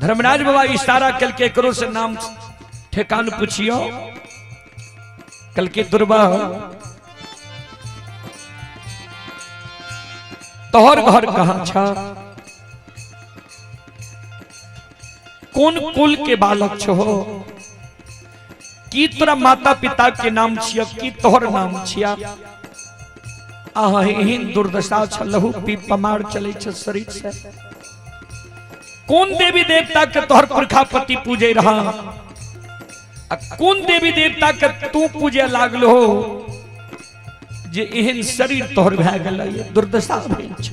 Speaker 1: धर्मराज बाबा इशारा केलकै, एकरो से नाम ठेकान पुछियो। कल के दुर्बा तोहर घर कहाँ छा? कोन कुल के बालक छो? की तोरा माता पिता के नाम छिया? की तोहर नाम छिया? अहाँ एहन दुर्दशा छ, लहू पी पमार चले छ शरीर से। कोन देवी देवता के तोहर पुरखापति पूजे रहा? आ कोन देवी देवता के तू पूजे लागलो हो जे एहन शरीर तोहर भए गेलै, दुर्दशा भेल छ।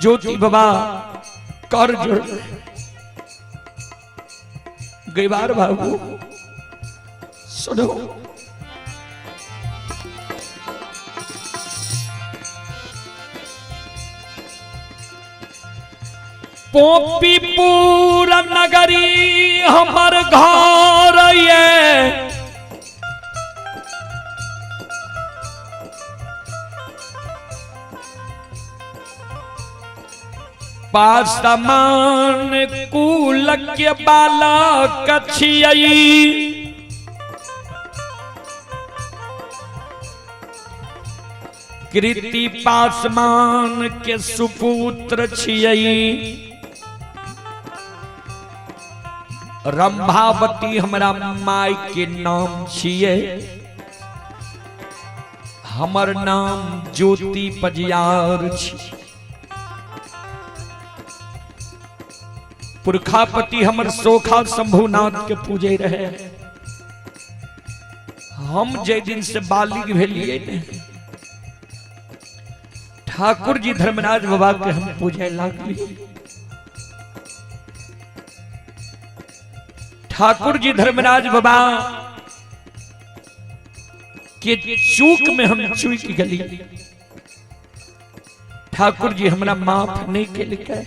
Speaker 1: ज्योति बाबा कर जोड़ गैबार बाबू सुनो, पोपीपुर नगरी हमर घर ये, पासमान कुल के बालक छियै, कृति पासमान के सुपुत्र छियै। रंभावती हमरा माय के नाम छियै। हमर नाम ज्योति पजियार छी। पुरखापति हमर सोखा शंभुनाथ के पूजे रहे। हम जे दिन से बालिग भेलिए ने, ठाकुर जी धर्मराज बाबा के हम पूजे लागली। ठाकुर जी धर्मराज बाबा के चूक में हम चूक गली। ठाकुर जी हमरा माफ नहीं केलकै।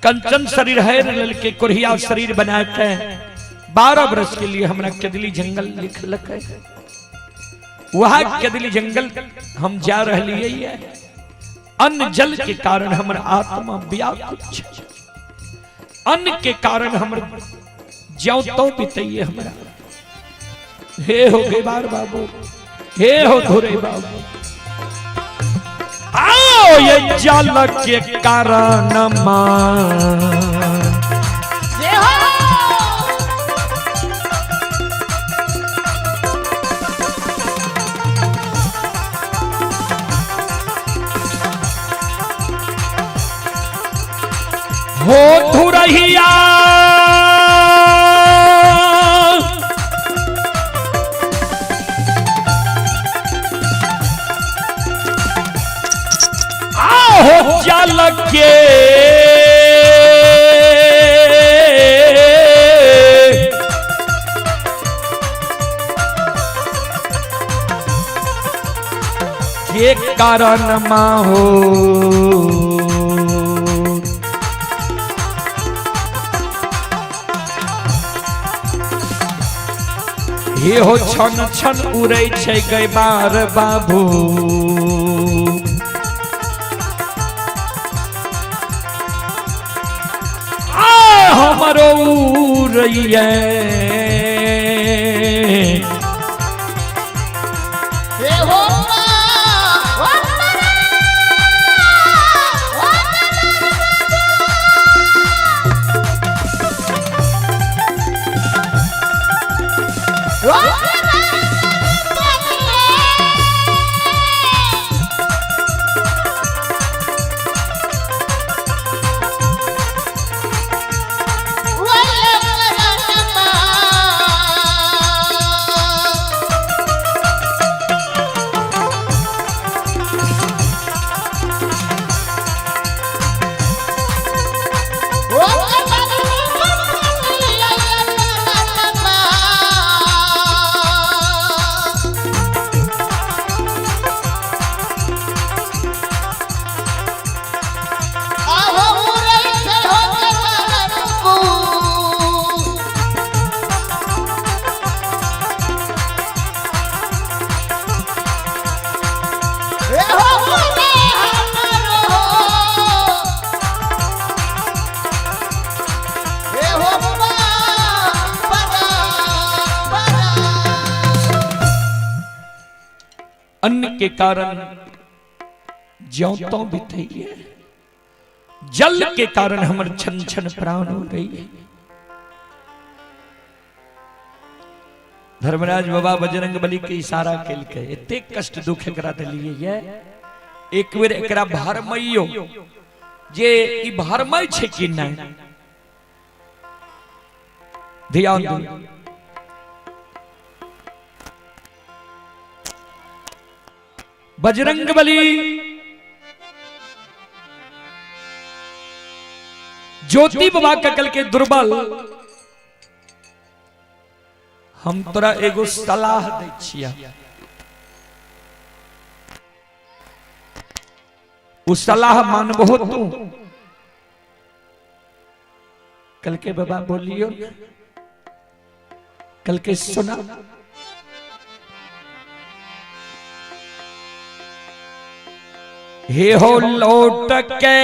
Speaker 1: कंचन शरीर है ललके कोरिया शरीर बना के 12 वर्ष के लिए हमरा कदली जंगल लिखलकै। वह कदली जंगल हम जा रही है। अन्न जल के कारण हमर आत्मा व्याकुल छै। अन्न के कारण हमर ज्यों तो बितैये हमरा। हे हो गेबार बाबू, हे हो धुरे बाबू, आओ ये जल के कारण मां। हो धुरहिया आहो जल के कारण माहो। हे हो छन छन उड़ै छै गैबार बाबू। आ हमरो उड़ैये अन्न के कारण ज्यों तो बितैये, जल के कारण हमर छन छन प्राण हो गई है। धर्मराज बाबा बजरंग बली के इशारा केलकै, एते कष्ट दुख एकरा देलिए ये, एक बेर एकरा भरमैयो जे ई भरमै छै कि नहीं। ध्यान दू। बजरंग बली ज्योति बाबा ककल के दुर्बल, हम तोरा एगो सलाह दै छिया, उ सलाह मानबहो तू? कल के बाबा बोलियो, कल के सुना। हे हो लौट के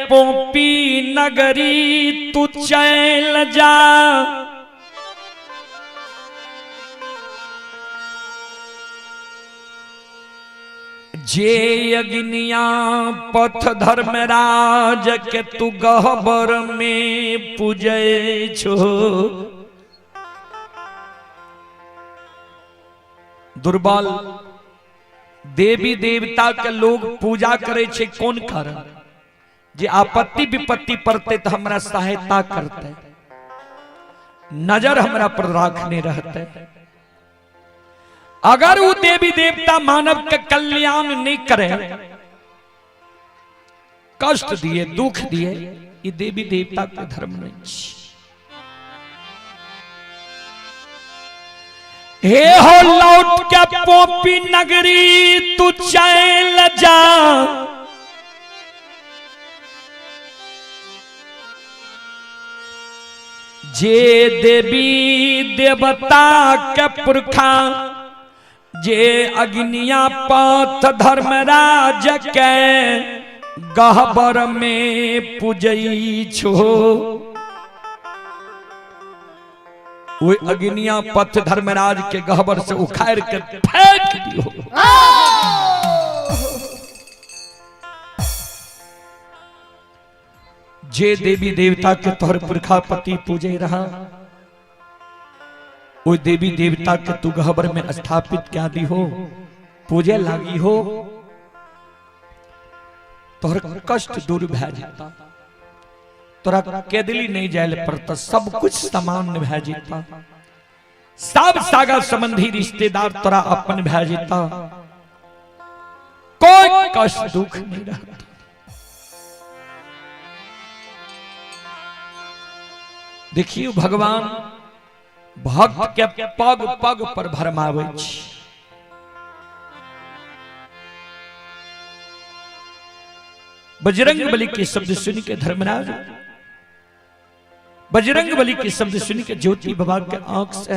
Speaker 1: पोपी नगरी तू चल जा, जे अग्निया पथ धर्मराज के तू गहबर में पूजै छो। दुर्बल देवी देवता के लोग पूजा करे छे कोन कारण? जे आपत्ति विपत्ति पड़ते तो हमरा सहायता करते, नजर हमरा पर राखने रहते। अगर वो देवी देवता मानव के कल्याण नहीं करे, कष्ट दिए दुख दिए, ये देवी देवता के धर्म नहीं। हे हो लौट के पोपी नगरी तू चल जा, जे देवी देवता के पुरखा, जे अग्निया पथ धर्मराज के गहबर में पूजई छो। वो अग्निया पथ धर्मराज के गहबर से उखाड़ के फेंक दियो। जे देवी देवता के तोहर पुरखा पति पूजे रहा, वो देवी देवता के तू गहबर में स्थापित क्या दी हो, पूजे लागी हो, तोहर कष्ट दूर भै जेता, तोरा केदली नहीं जाए पड़ता, सब कुछ सामान्य भै जेता, सब सागा संबंधी रिश्तेदार तोरा अपन भै जेता, कोई कष्ट दुख नहीं रहता। देखियो भगवान भक्त के पग पग पर भरमाबै छी। बजरंग बली के शब्द सुन के धर्मराज, बजरंग बली के शब्द सुन के ज्योति बाबा के आंख से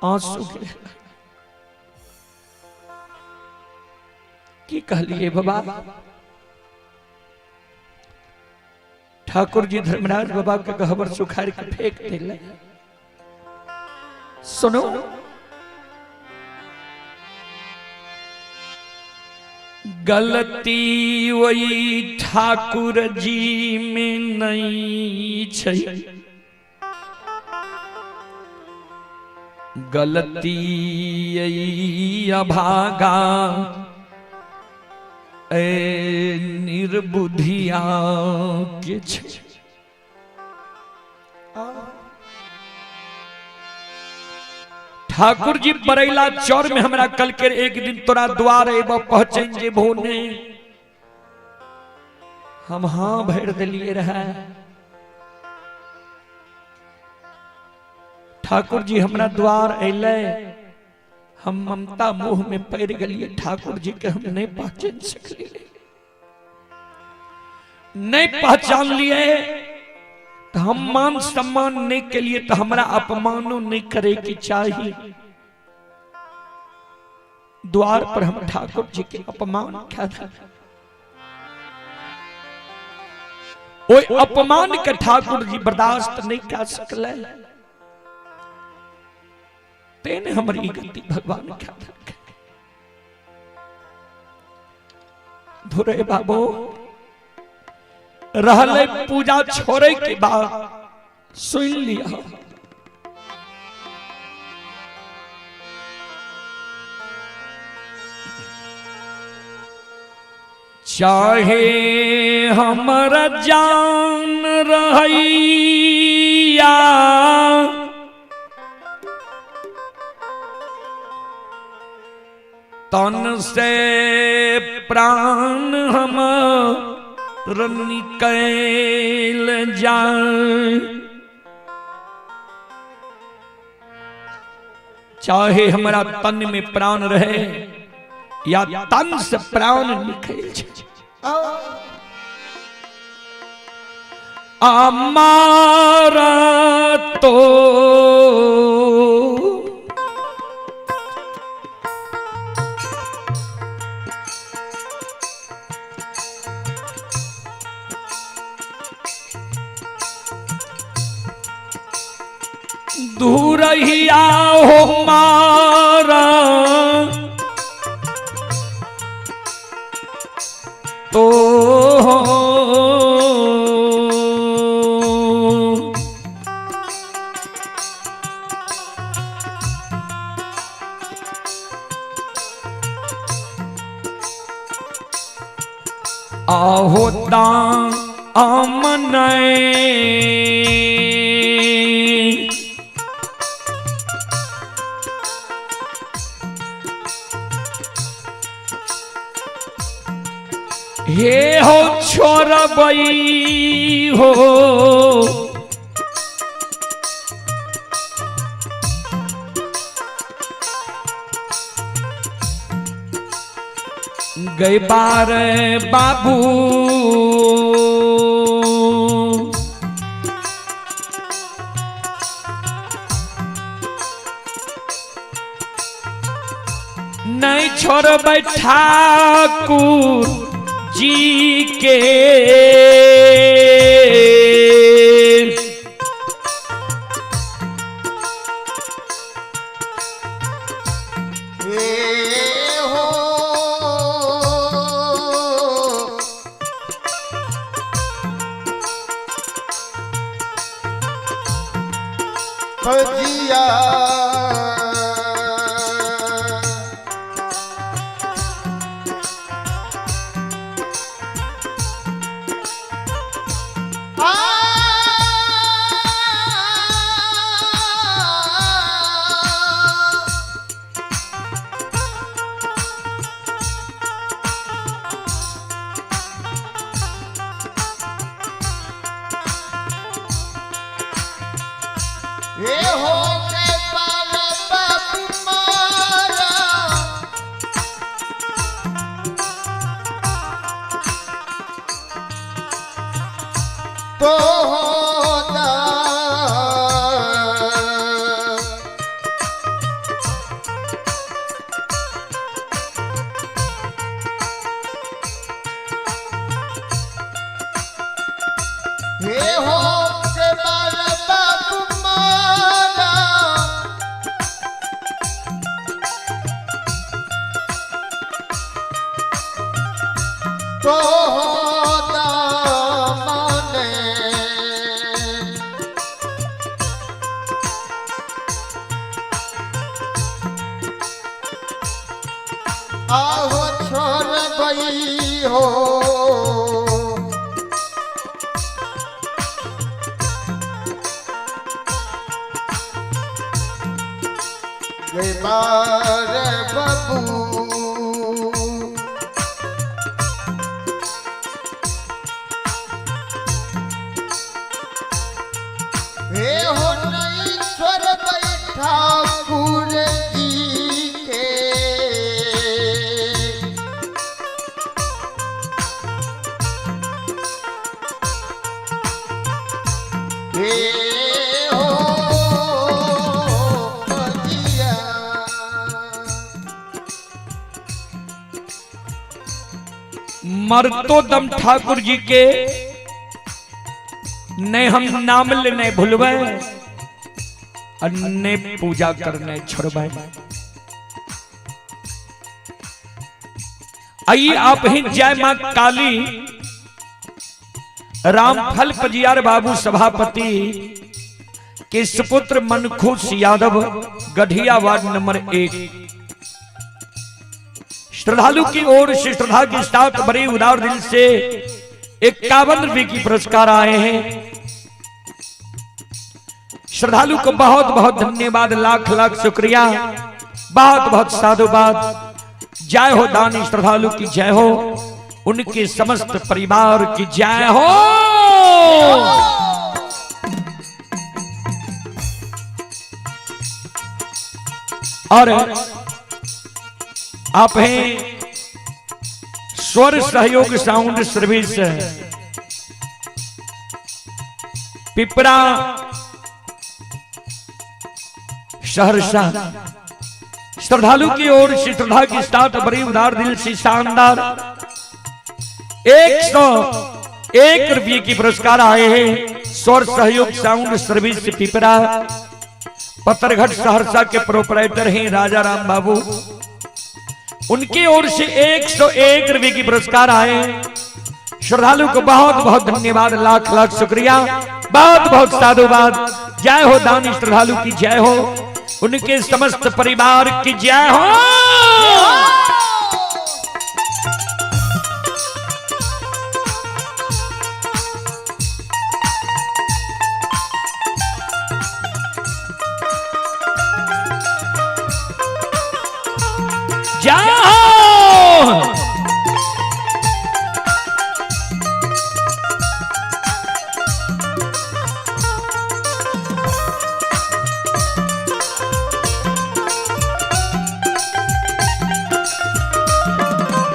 Speaker 1: आंसू गिरे। की कहलिए बाबा? ठाकुर जी धर्मराज बाबा के गहबर सुखार के फेंक दिले। सुनो, गलती वही ठाकुर जी में नहीं छै, गलती यही अभागा ए निर्बुद्धिया के छै। ठाकुर जी बरैला चौर में हमरा कल के एक दिन तोरा द्वार एब पहुंचन जे भोने, हम हाँ भर दिलिए रहे। ठाकुर जी हमरा द्वार अइले, हम ममता मोह में पड़ गलिए, ठाकुर जी के हम नहीं पहचान सकलिए, नहीं पहचान लिए तो हम मान सम्मान नहीं के लिए तो हमरा अपमानो नहीं करे की चाहिए। द्वार पर हम ठाकुर जी के अपमान क्या था, ओए अपमान के ठाकुर जी बर्दाश्त नहीं कर सकले, तेने हमारी गति भगवान क्या था। धुरे बाबो रहले पूजा छोड़े के बाद सुन लिया, चाहे हमर जान रहैया तन से प्राण हम निकल जाए, चाहे हमारा तन में प्राण रहे या तन से प्राण निकल जाए। हमारा तो दूरहिया हो मारा तो आहोता अमन हे हो छोरबई हो गए बार बाबू नहीं छोड़बै ठाकुर जी के।
Speaker 3: हे हो भजिया आ ये हो गए बाल बाबू मारा तो होता हे हो के बाल बाबू मारा तो होता माने आहो छोड़ गई हो गए बार बाबू हे हो नहीं स्वर ठाकुर जी के। हे हो भजिया।
Speaker 1: मरतो दम ठाकुर जी के ने हम नाम लेने भूलबै और ने पूजा करने छोड़बै। आइए आप ही जय मां काली रामफल पजियार बाबू सभापति के सुपुत्र मनखुश यादव गढ़िया वार्ड नंबर 1 श्रद्धालु की ओर से श्रद्धा के साथ बड़े उदार दिल से 51 रुपए की पुरस्कार आए हैं। श्रद्धालु को बहुत बहुत धन्यवाद, लाख लाख शुक्रिया, बहुत बहुत साधुवाद। जय हो दानी श्रद्धालु की जय हो, उनके समस्त परिवार की जय हो। और आप हैं स्वर सहयोग साउंड सर्विस पिपरा सहरसा श्रद्धालु की ओर से श्रद्धा के साथ बड़ी उदार दिल से शानदार 101 रुपये की पुरस्कार आए हैं। स्वर सहयोग साउंड सर्विस पिपरा पत्थरघट सहरसा के प्रोपराइटर हैं राजा राम बाबू। उनकी ओर से 101 रुपए की पुरस्कार आए। श्रद्धालु को बहुत बहुत धन्यवाद, लाख लाख शुक्रिया, बहुत बहुत साधुवाद। जय हो दानी श्रद्धालु की जय हो, उनके समस्त परिवार की जय हो। जय हो।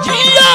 Speaker 1: जियो।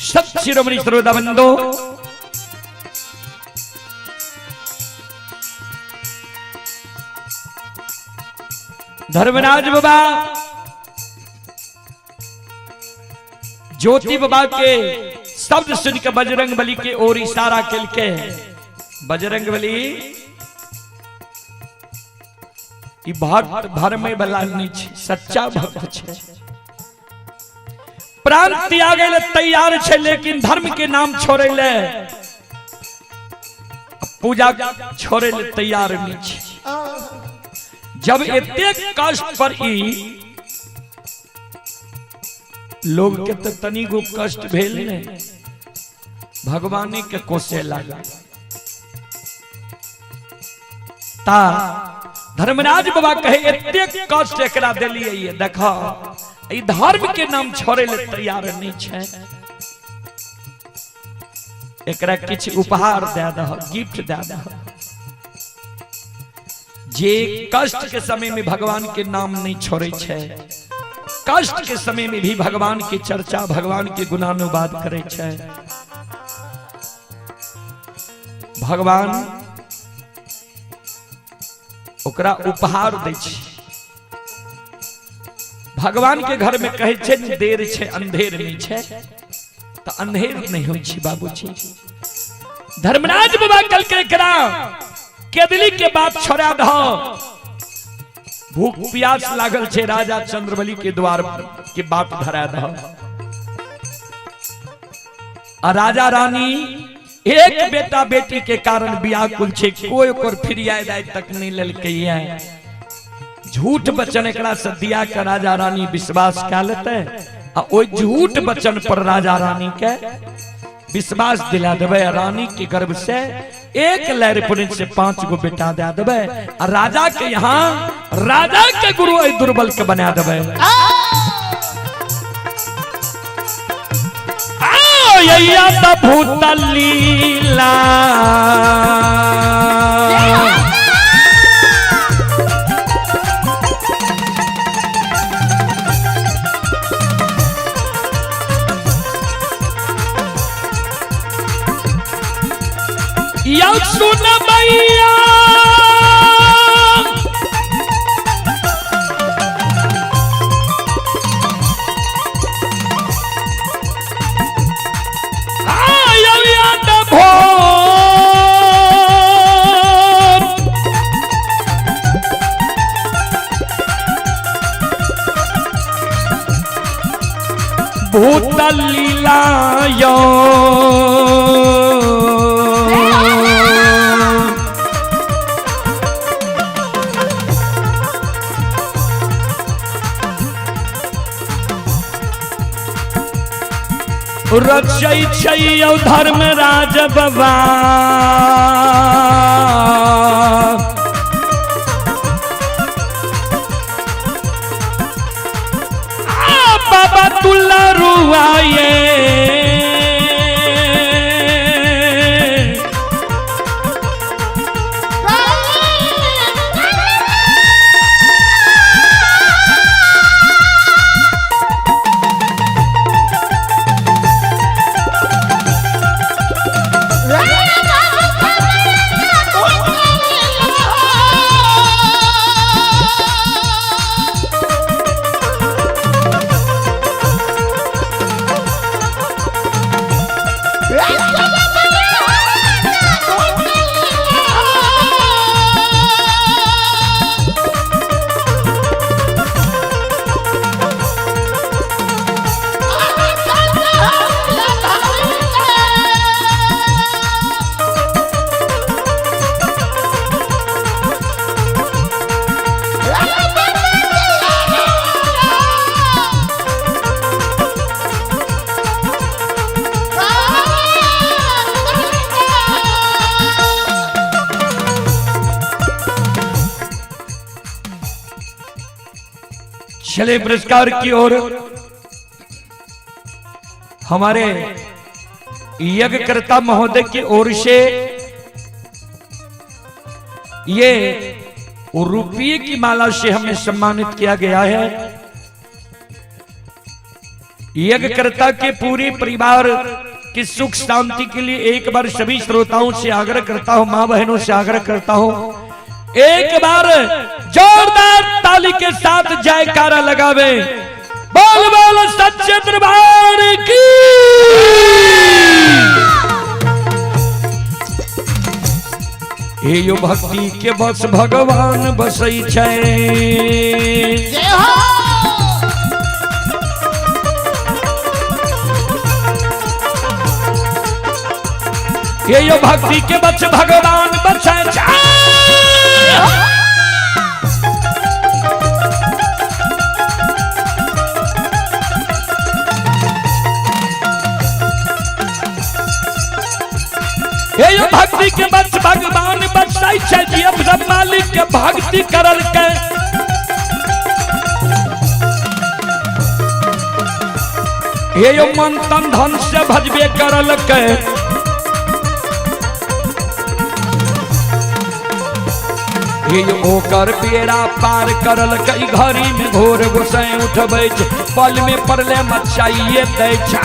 Speaker 1: सत शिरोमणि श्रोता बंधो, धर्मराज बाबा ज्योति बाबा के शब्द सुनकर बजरंग बली के ओर इशारा के बजरंग बली ई भक्त भरमे वाला नहीं छै, सच्चा भक्त छै। प्राण त्यागे ले तैयार छै, लेकिन धर्म के नाम छोड़े ले, पूजा छोड़े ले तैयार नहीं छै। जब एतेक कष्ट पर ई लोग के तो तनिगो कष्ट भेल ने, भगवानी के कोसे लागा। ता धर्मराज बाबा कहे एतेक कष्ट एकरा देलिए, देखो ई धर्म के नाम छोड़े ले तैयार नहीं छै, एकरा किछु उपहार दे दह, गिफ्ट दे दह। जे कष्ट के समय में भगवान के नाम नहीं छोड़े छै, कष्ट के समय में भी भगवान की चर्चा, भगवान के गुणानुवाद करे छै, भगवान ओकरा उपहार दै छै। भगवान के घर में कहै छै ने, देर छै अंधेर नहीं छै, तो अंधेर नहीं होइ छै बाबूजी। धर्मराज बाबा कल के एकरा केदली के बात छोड़ा दह, भूख प्यास लागल छै, राजा चंद्रबली के द्वार के बात धरा दह। आ राजा रानी एक बेटा बेटी के कारण व्याकुल छै, कोई ओकर फिरियाद आइ तक नहीं लेलकै है। झूठ वचन एकरा से दिया के राजा रानी विश्वास कए लेतै, आ ओहि झूठ वचन पर राजा रानी के विश्वास दिला देबै, आ रानी के गर्भ से एक लहर पुनित से 5 गो बेटा दे देबै, आ राजा के यहाँ राजा के गुरु एहि दुर्बल के बना देबै। भूत लीला या सुन भैया रचै छै यौ धर्मराज बाबा। आ बाबा तुला रुआए चले पुरस्कार की ओर। हमारे यज्ञकर्ता महोदय की ओर से ये रुपये की माला से हमें सम्मानित किया गया है। यज्ञकर्ता के पूरे परिवार की सुख शांति के लिए एक बार सभी श्रोताओं से आग्रह करता हूं, मां बहनों से आग्रह करता हूं, एक बार जोरदार ताली के साथ जयकारा लगावे। बोल बोल सच्चे दरबार की। हे यो भक्ति के बस भगवान बसै छै।
Speaker 3: जय हो।
Speaker 1: हे यो भक्ति के बस भगवान बसै छै। हे यो भक्ति के बस भगवान बसै छै। जी अब सब मालिक के भक्ति करल के हे यो मन तन धन से भजबे करल के। हे यो ओकर पेड़ा पार करल के घड़ी में घोर गोसाई उठबै छै, पल में पड़ले मचाइए दै छै।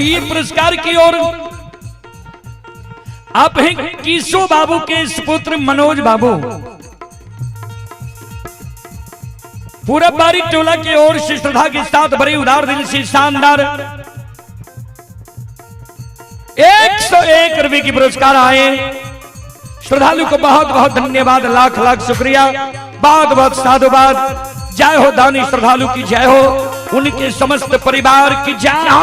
Speaker 1: ये पुरस्कार की ओर आप हैं कीशो बाबू के सुपुत्र मनोज बाबू, पूरब बारी टोला की ओर से श्रद्धा के साथ बड़े उदार दिल से शानदार 101 रुपए की पुरस्कार आए। श्रद्धालु को बहुत बहुत धन्यवाद, लाख लाख शुक्रिया, बहुत बहुत साधुवाद। जय हो दानी श्रद्धालु की जय हो, उनके समस्त परिवार की जय हो।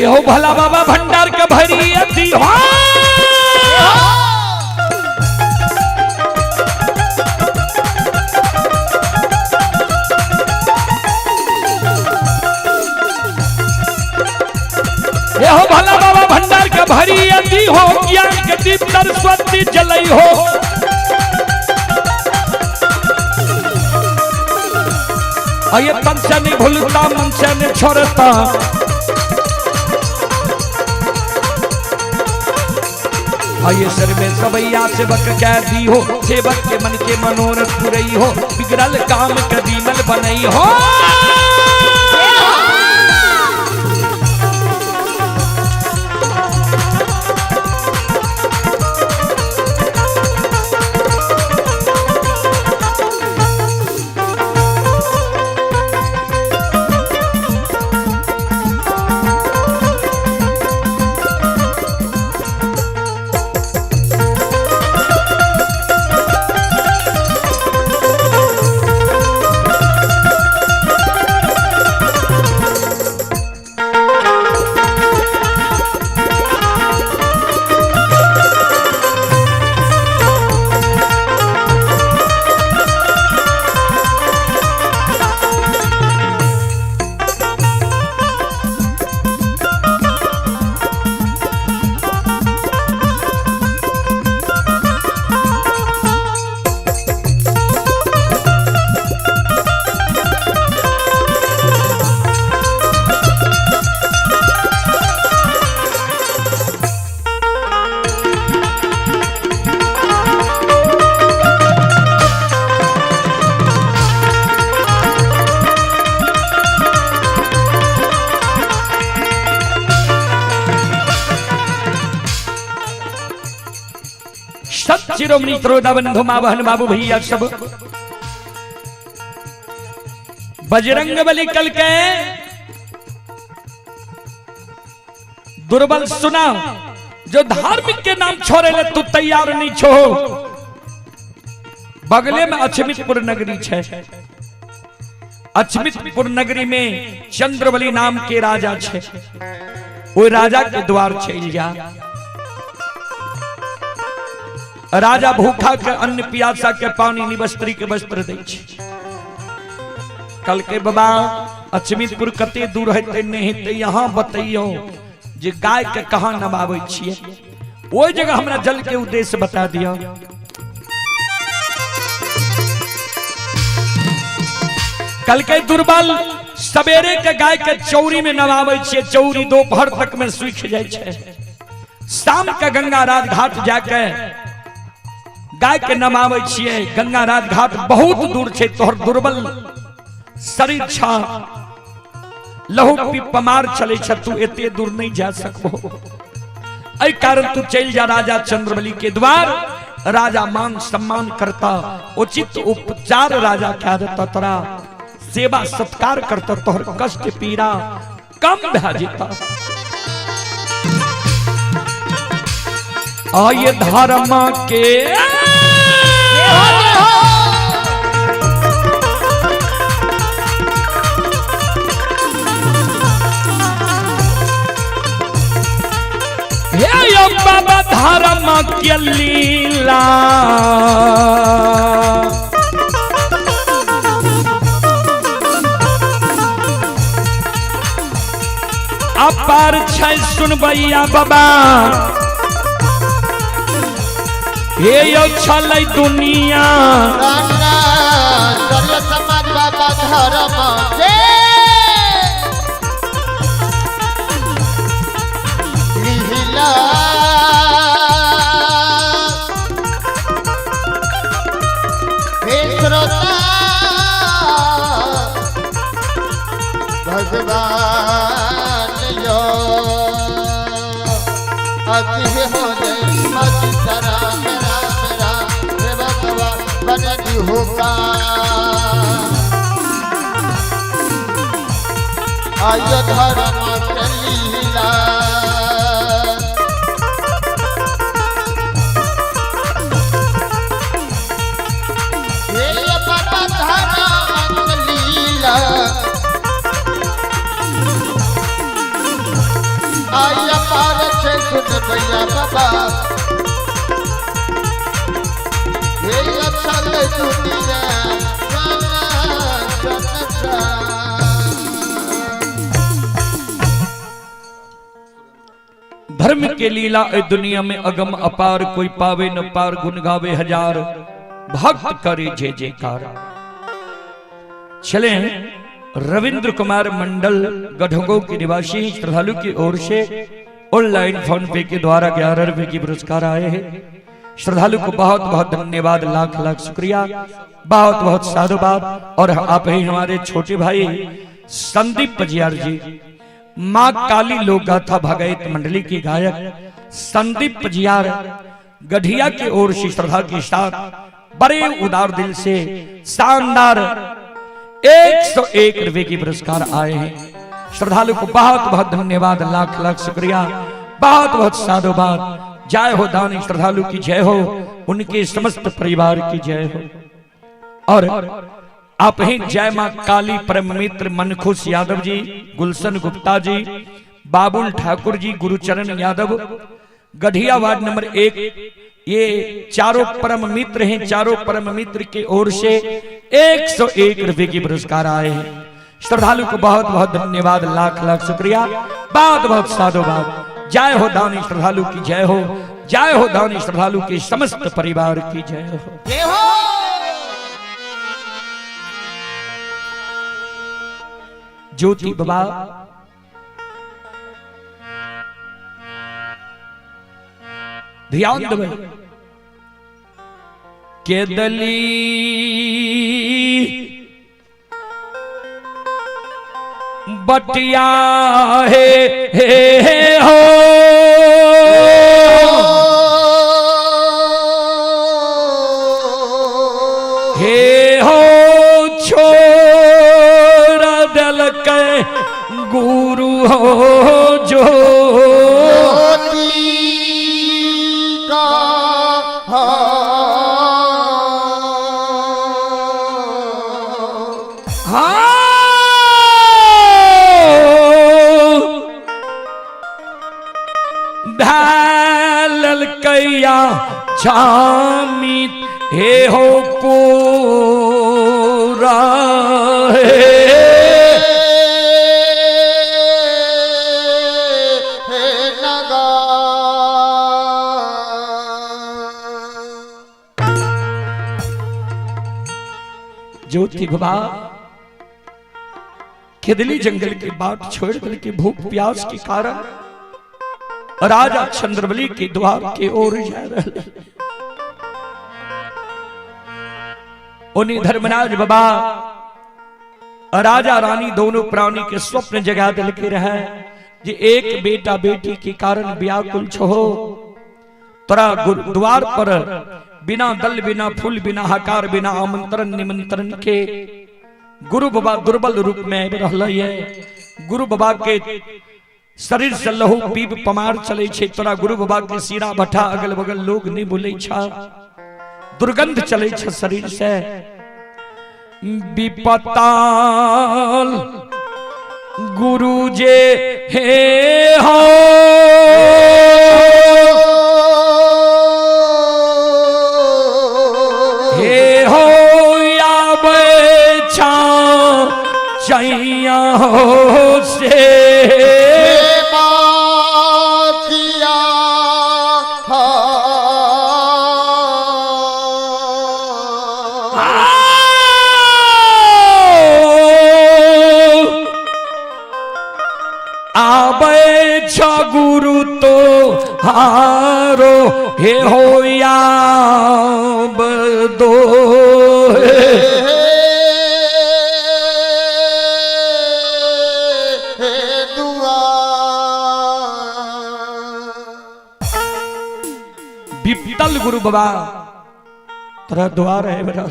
Speaker 1: हो भला बाबा भंडार के भरी अति हो। ये हो भला बाबा भंडार के भरी अति हो, ज्ञान के दीप सरस्वती जलई हो। ये तन से नहीं भूलता मन से नहीं छोड़ता, ये सर में सबैया सेवक कह दी हो, सेवक के मन के मनोरथ पुरई हो, बिगड़ल काम कदीमल बनई हो। शिरोमणि त्रोदा बंधु माँ बहन बाबू भैया सब बजरंग बली कल के दुर्बल सुना, जो धार्मिक के नाम छोड़े ले तू तैयार नहीं छो। बगले में अछमितपुर नगरी छे, अछमितपुर नगरी में चंद्रबली नाम के राजा छे, वो राजा के द्वार चल जा। राजा भूखा के अन्न प्यासा के पानी निवस्त्री के वस्त्र दै छे। कल के बाबा अछमितपुर कते दूर हेतै नहीं हेतै यहाँ बतैयो जे गाय के कहाँ नबाबै छियै, ओहि जगह हमरा जल के उद्देश्य बता दियो। कल के दुर्बल सवेरे के गाय के चौरी में नबाबै छियै, चौरी दोपहर तक में सूख जाइ छै। शाम के गंगा राज घाट जाके गाय के नमाबै छियै, गंगा राज घाट बहुत दूर छै, तोहर दुर्बल शरीर छ, लहू पी पमार चले छ, तू एते दूर नहीं जा सकबो। एहि कारण तू चलि जा राजा चंद्रबली के द्वार। राजा मान सम्मान करता, उचित उपचार राजा कह देता तोरा। सेवा सत्कार करता तोहर कष्ट पीड़ा कम भए जेता। आये धर्म के हे यो बाबा धर्म के लीला अपार छै सुनबैया बाबा हे यो छलै दुनिया
Speaker 3: सर्व समाज बाबा धर्म के लीला हे श्रोता भगवान यो अति हो जय मत राम राम राम हे भगवान बनती होका आय धर्म के लीला हे बाबा धर्म के लीला आय पार छे सुन भैया बाबा हे अचल दुनिया
Speaker 1: धर्म के लीला ए दुनिया में अगम अपार, कोई पावे न पार, गुण गावे हजार, भक्त करे जय जयकार। चले रविंद्र कुमार मंडल गढ़गो के निवासी श्रद्धालु की ओर से ऑनलाइन फोन पे के द्वारा 11 रुपए की पुरस्कार आए हैं। श्रद्धालु को बहुत बहुत धन्यवाद, लाख लाख शुक्रिया, बहुत बहुत साधुवाद। और आप ही हमारे छोटे भाई संदीप पजियार जी, माँ काली लोक गाथा भगैत मंडली के गायक संदीप पजियार गढ़िया की ओर से श्रद्धा के साथ बड़े उदार दिल से शानदार 101 रुपए की पुरस्कार आए हैं। श्रद्धालु को बहुत बहुत धन्यवाद, लाख लाख शुक्रिया, बहुत बहुत साधुवाद। जय हो दानी श्रद्धालु की जय हो, उनके समस्त परिवार की जय हो। और आप ही जय मां काली परम मित्र मनखुश यादव जी, गुलशन गुप्ता जी, बाबुल ठाकुर जी, गुरुचरण यादव, गढ़िया वार्ड नंबर 1, ये चारों परम मित्र हैं। चारों परम मित्र की ओर से 101 रुपए की पुरस्कार आए हैं। श्रद्धालु को बहुत बहुत धन्यवाद, लाख लाख शुक्रिया, बहुत बहुत साधुवाद। जय हो दानी श्रद्धालु की जय हो, जय हो दानी श्रद्धालु के समस्त परिवार की जय हो।
Speaker 3: जय हो।
Speaker 1: ज्योति बाबा ध्यान देवे केदली बटिया हे हे हो हे हो छोड़ दिलकै गुरु हो जो कैया छामी हे हो कोरा ज्योति बाबा खेदली जंगल के बाट छोड़ दिल के भूख प्यास के कारण राजा चंद्रबली के द्वार के ओर जा रहे। उन्हीं धर्मराज बाबा राजा रानी दोनों प्राणी के स्वप्न जगा दिल के रहे जे एक बेटा बेटी के कारण व्याकुल छो तोरा द्वार पर बिना दल बिना फूल बिना हकार बिना आमंत्रण निमंत्रण के गुरु बाबा दुर्बल रूप में आबि रहलै ये। गुरु बाबा के शरीर से लहू पीब पमार चले छे, तोरा गुरु बाबा के सीरा भट्ठा अगल बगल लोग नहीं बोले छा, दुर्गंध चले छे शरीर से। विपताल गुरु जे हे हो, हे हो आबै छा चैया हो से। आबै छ गुरु तो हारो हे हो याब दो। विपतल गुरु बाबा तोरा द्वार है बड़ा।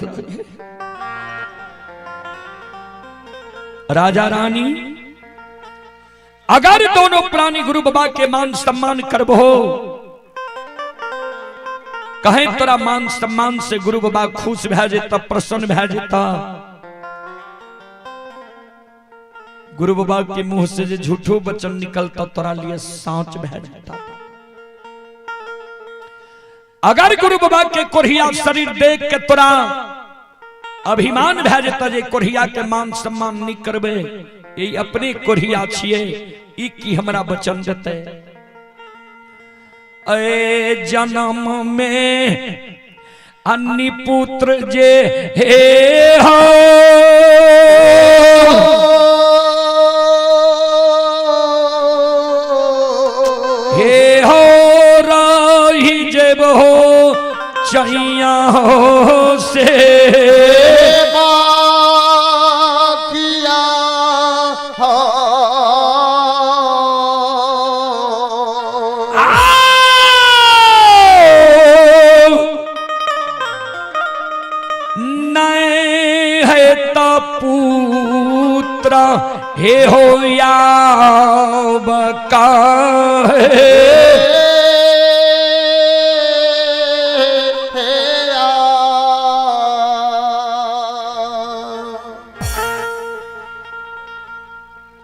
Speaker 1: राजा रानी अगर दोनों प्राणी गुरु बाबा के मान सम्मान करबो, कहें तोरा मान सम्मान से गुरु बाबा खुश भए जेता, प्रसन्न भए जेता। गुरु बाबा के मुंह से जे झूठो वचन निकलता तोरा लिए साँच भए जेता। अगर गुरु बाबा के कोढ़िया शरीर देख के तोरा अभिमान भए जेता जे कोढ़िया के मान सम्मान नहीं करबे, ये अपने कोढ़िया छिए, ई की हमरा वचन देते। ए जन्म में अन्य पुत्र जे हे हो, हे हो रही जेब हो चैया हो से। पुत्र हे हो याब का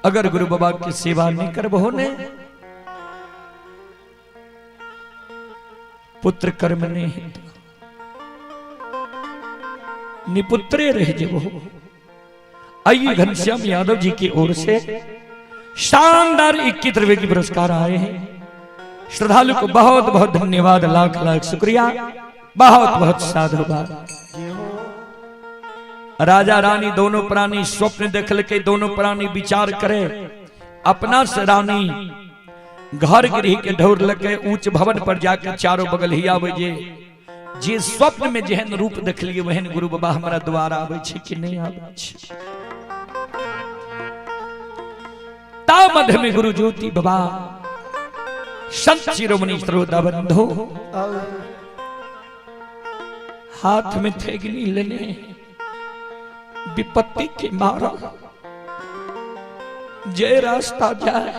Speaker 1: अगर गुरु बाबा की सेवा नहीं करबो ने पुत्र कर्म नहीं निपुत्रे रह जेबो। आइए घनश्याम यादव जी की ओर से शानदार 21 रुपए की पुरस्कार आए हैं। श्रद्धालु को बहुत बहुत धन्यवाद, लाख लाख शुक्रिया, बहुत बहुत साधुवाद। राजा रानी दोनों प्राणी स्वप्न देख के दोनों प्राणी विचार करे, अपना से रानी घर गृह के ढोर लगे ऊंच भवन पर जाके चारों बगल ही आवे जे जे स्वप्न में जेहन रूप देख लिए वहन गुरु बाबा हमारा द्वारा आवे छे कि नहीं आवे छे। ता मध्य में गुरु ज्योति बाबा संत शिरोमणि श्रोता बंधो हाथ में थेगनी लेने विपत्ति के मारा जे रास्ता जाए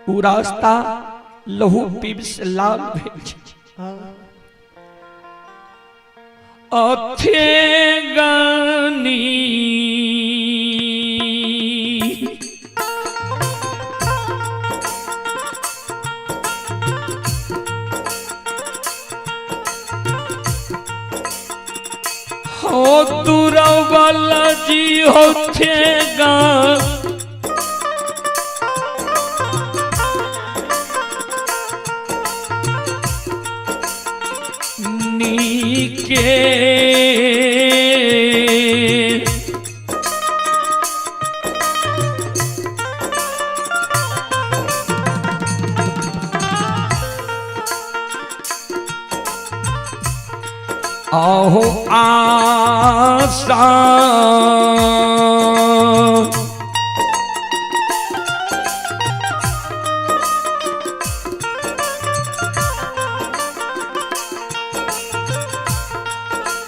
Speaker 1: वो रास्ता लहू पीब से लाल भेज। अथे गनी हो दुरवल जी होथे गा के आहो आशा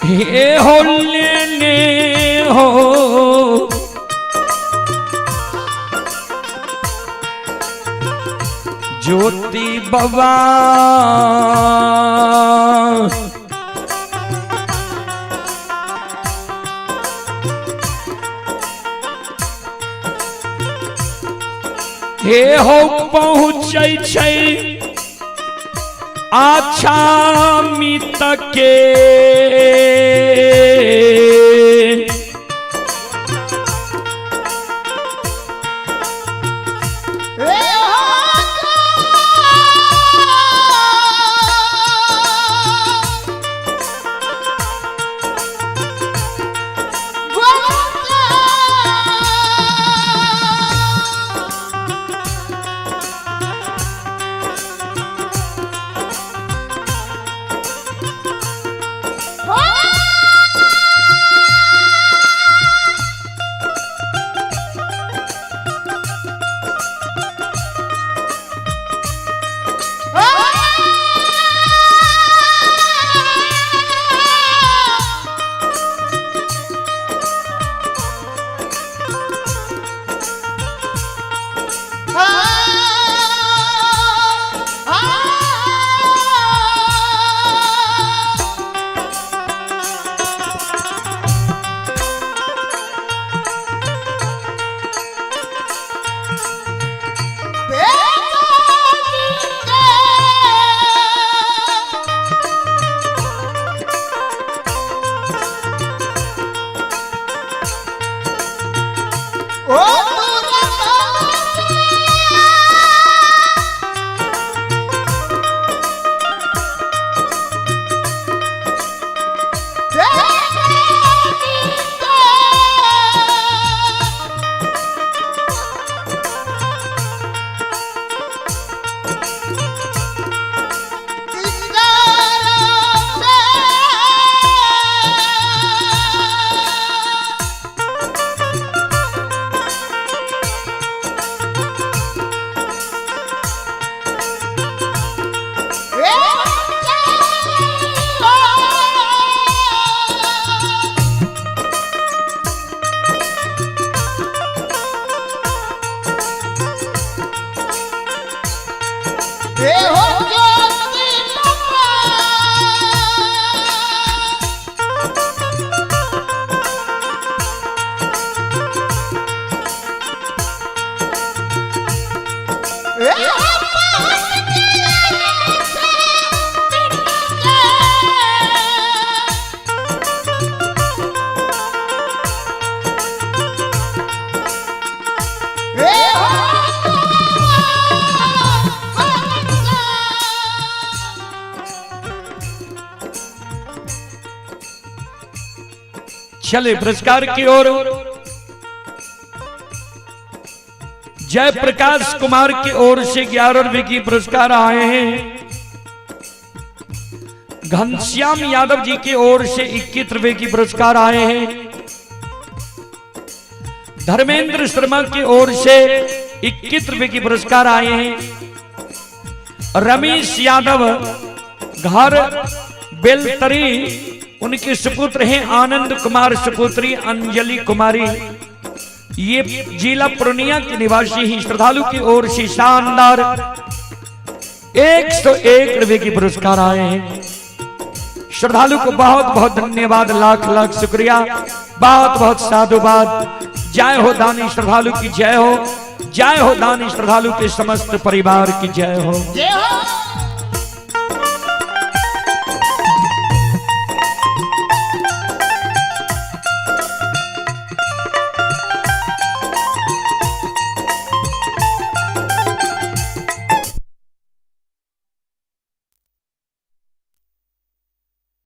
Speaker 1: हे हो लेने हो ज्योति बाबा हे हो पहुँचै छै आछा मित के चले पुरस्कार की ओर। जय प्रकाश कुमार की ओर से 11 रुपए की पुरस्कार आए हैं। घनश्याम यादव जी की ओर से 21 रुपए की पुरस्कार आए हैं। धर्मेंद्र शर्मा की ओर से 21 रुपए की पुरस्कार आए हैं। रमेश यादव घर बेलतरी, उनके सुपुत्र हैं आनंद कुमार, सुपुत्री अंजलि कुमारी, ये जिला पूर्णिया के निवासी ही। श्रद्धालु की ओर से शानदार 101 रुपए की पुरस्कार आए हैं। श्रद्धालु को बहुत बहुत धन्यवाद, लाख लाख शुक्रिया, बहुत बहुत साधुवाद। जय हो दानी श्रद्धालु की जय हो, जय हो दानी श्रद्धालु के समस्त परिवार की जय हो।
Speaker 3: जय हो।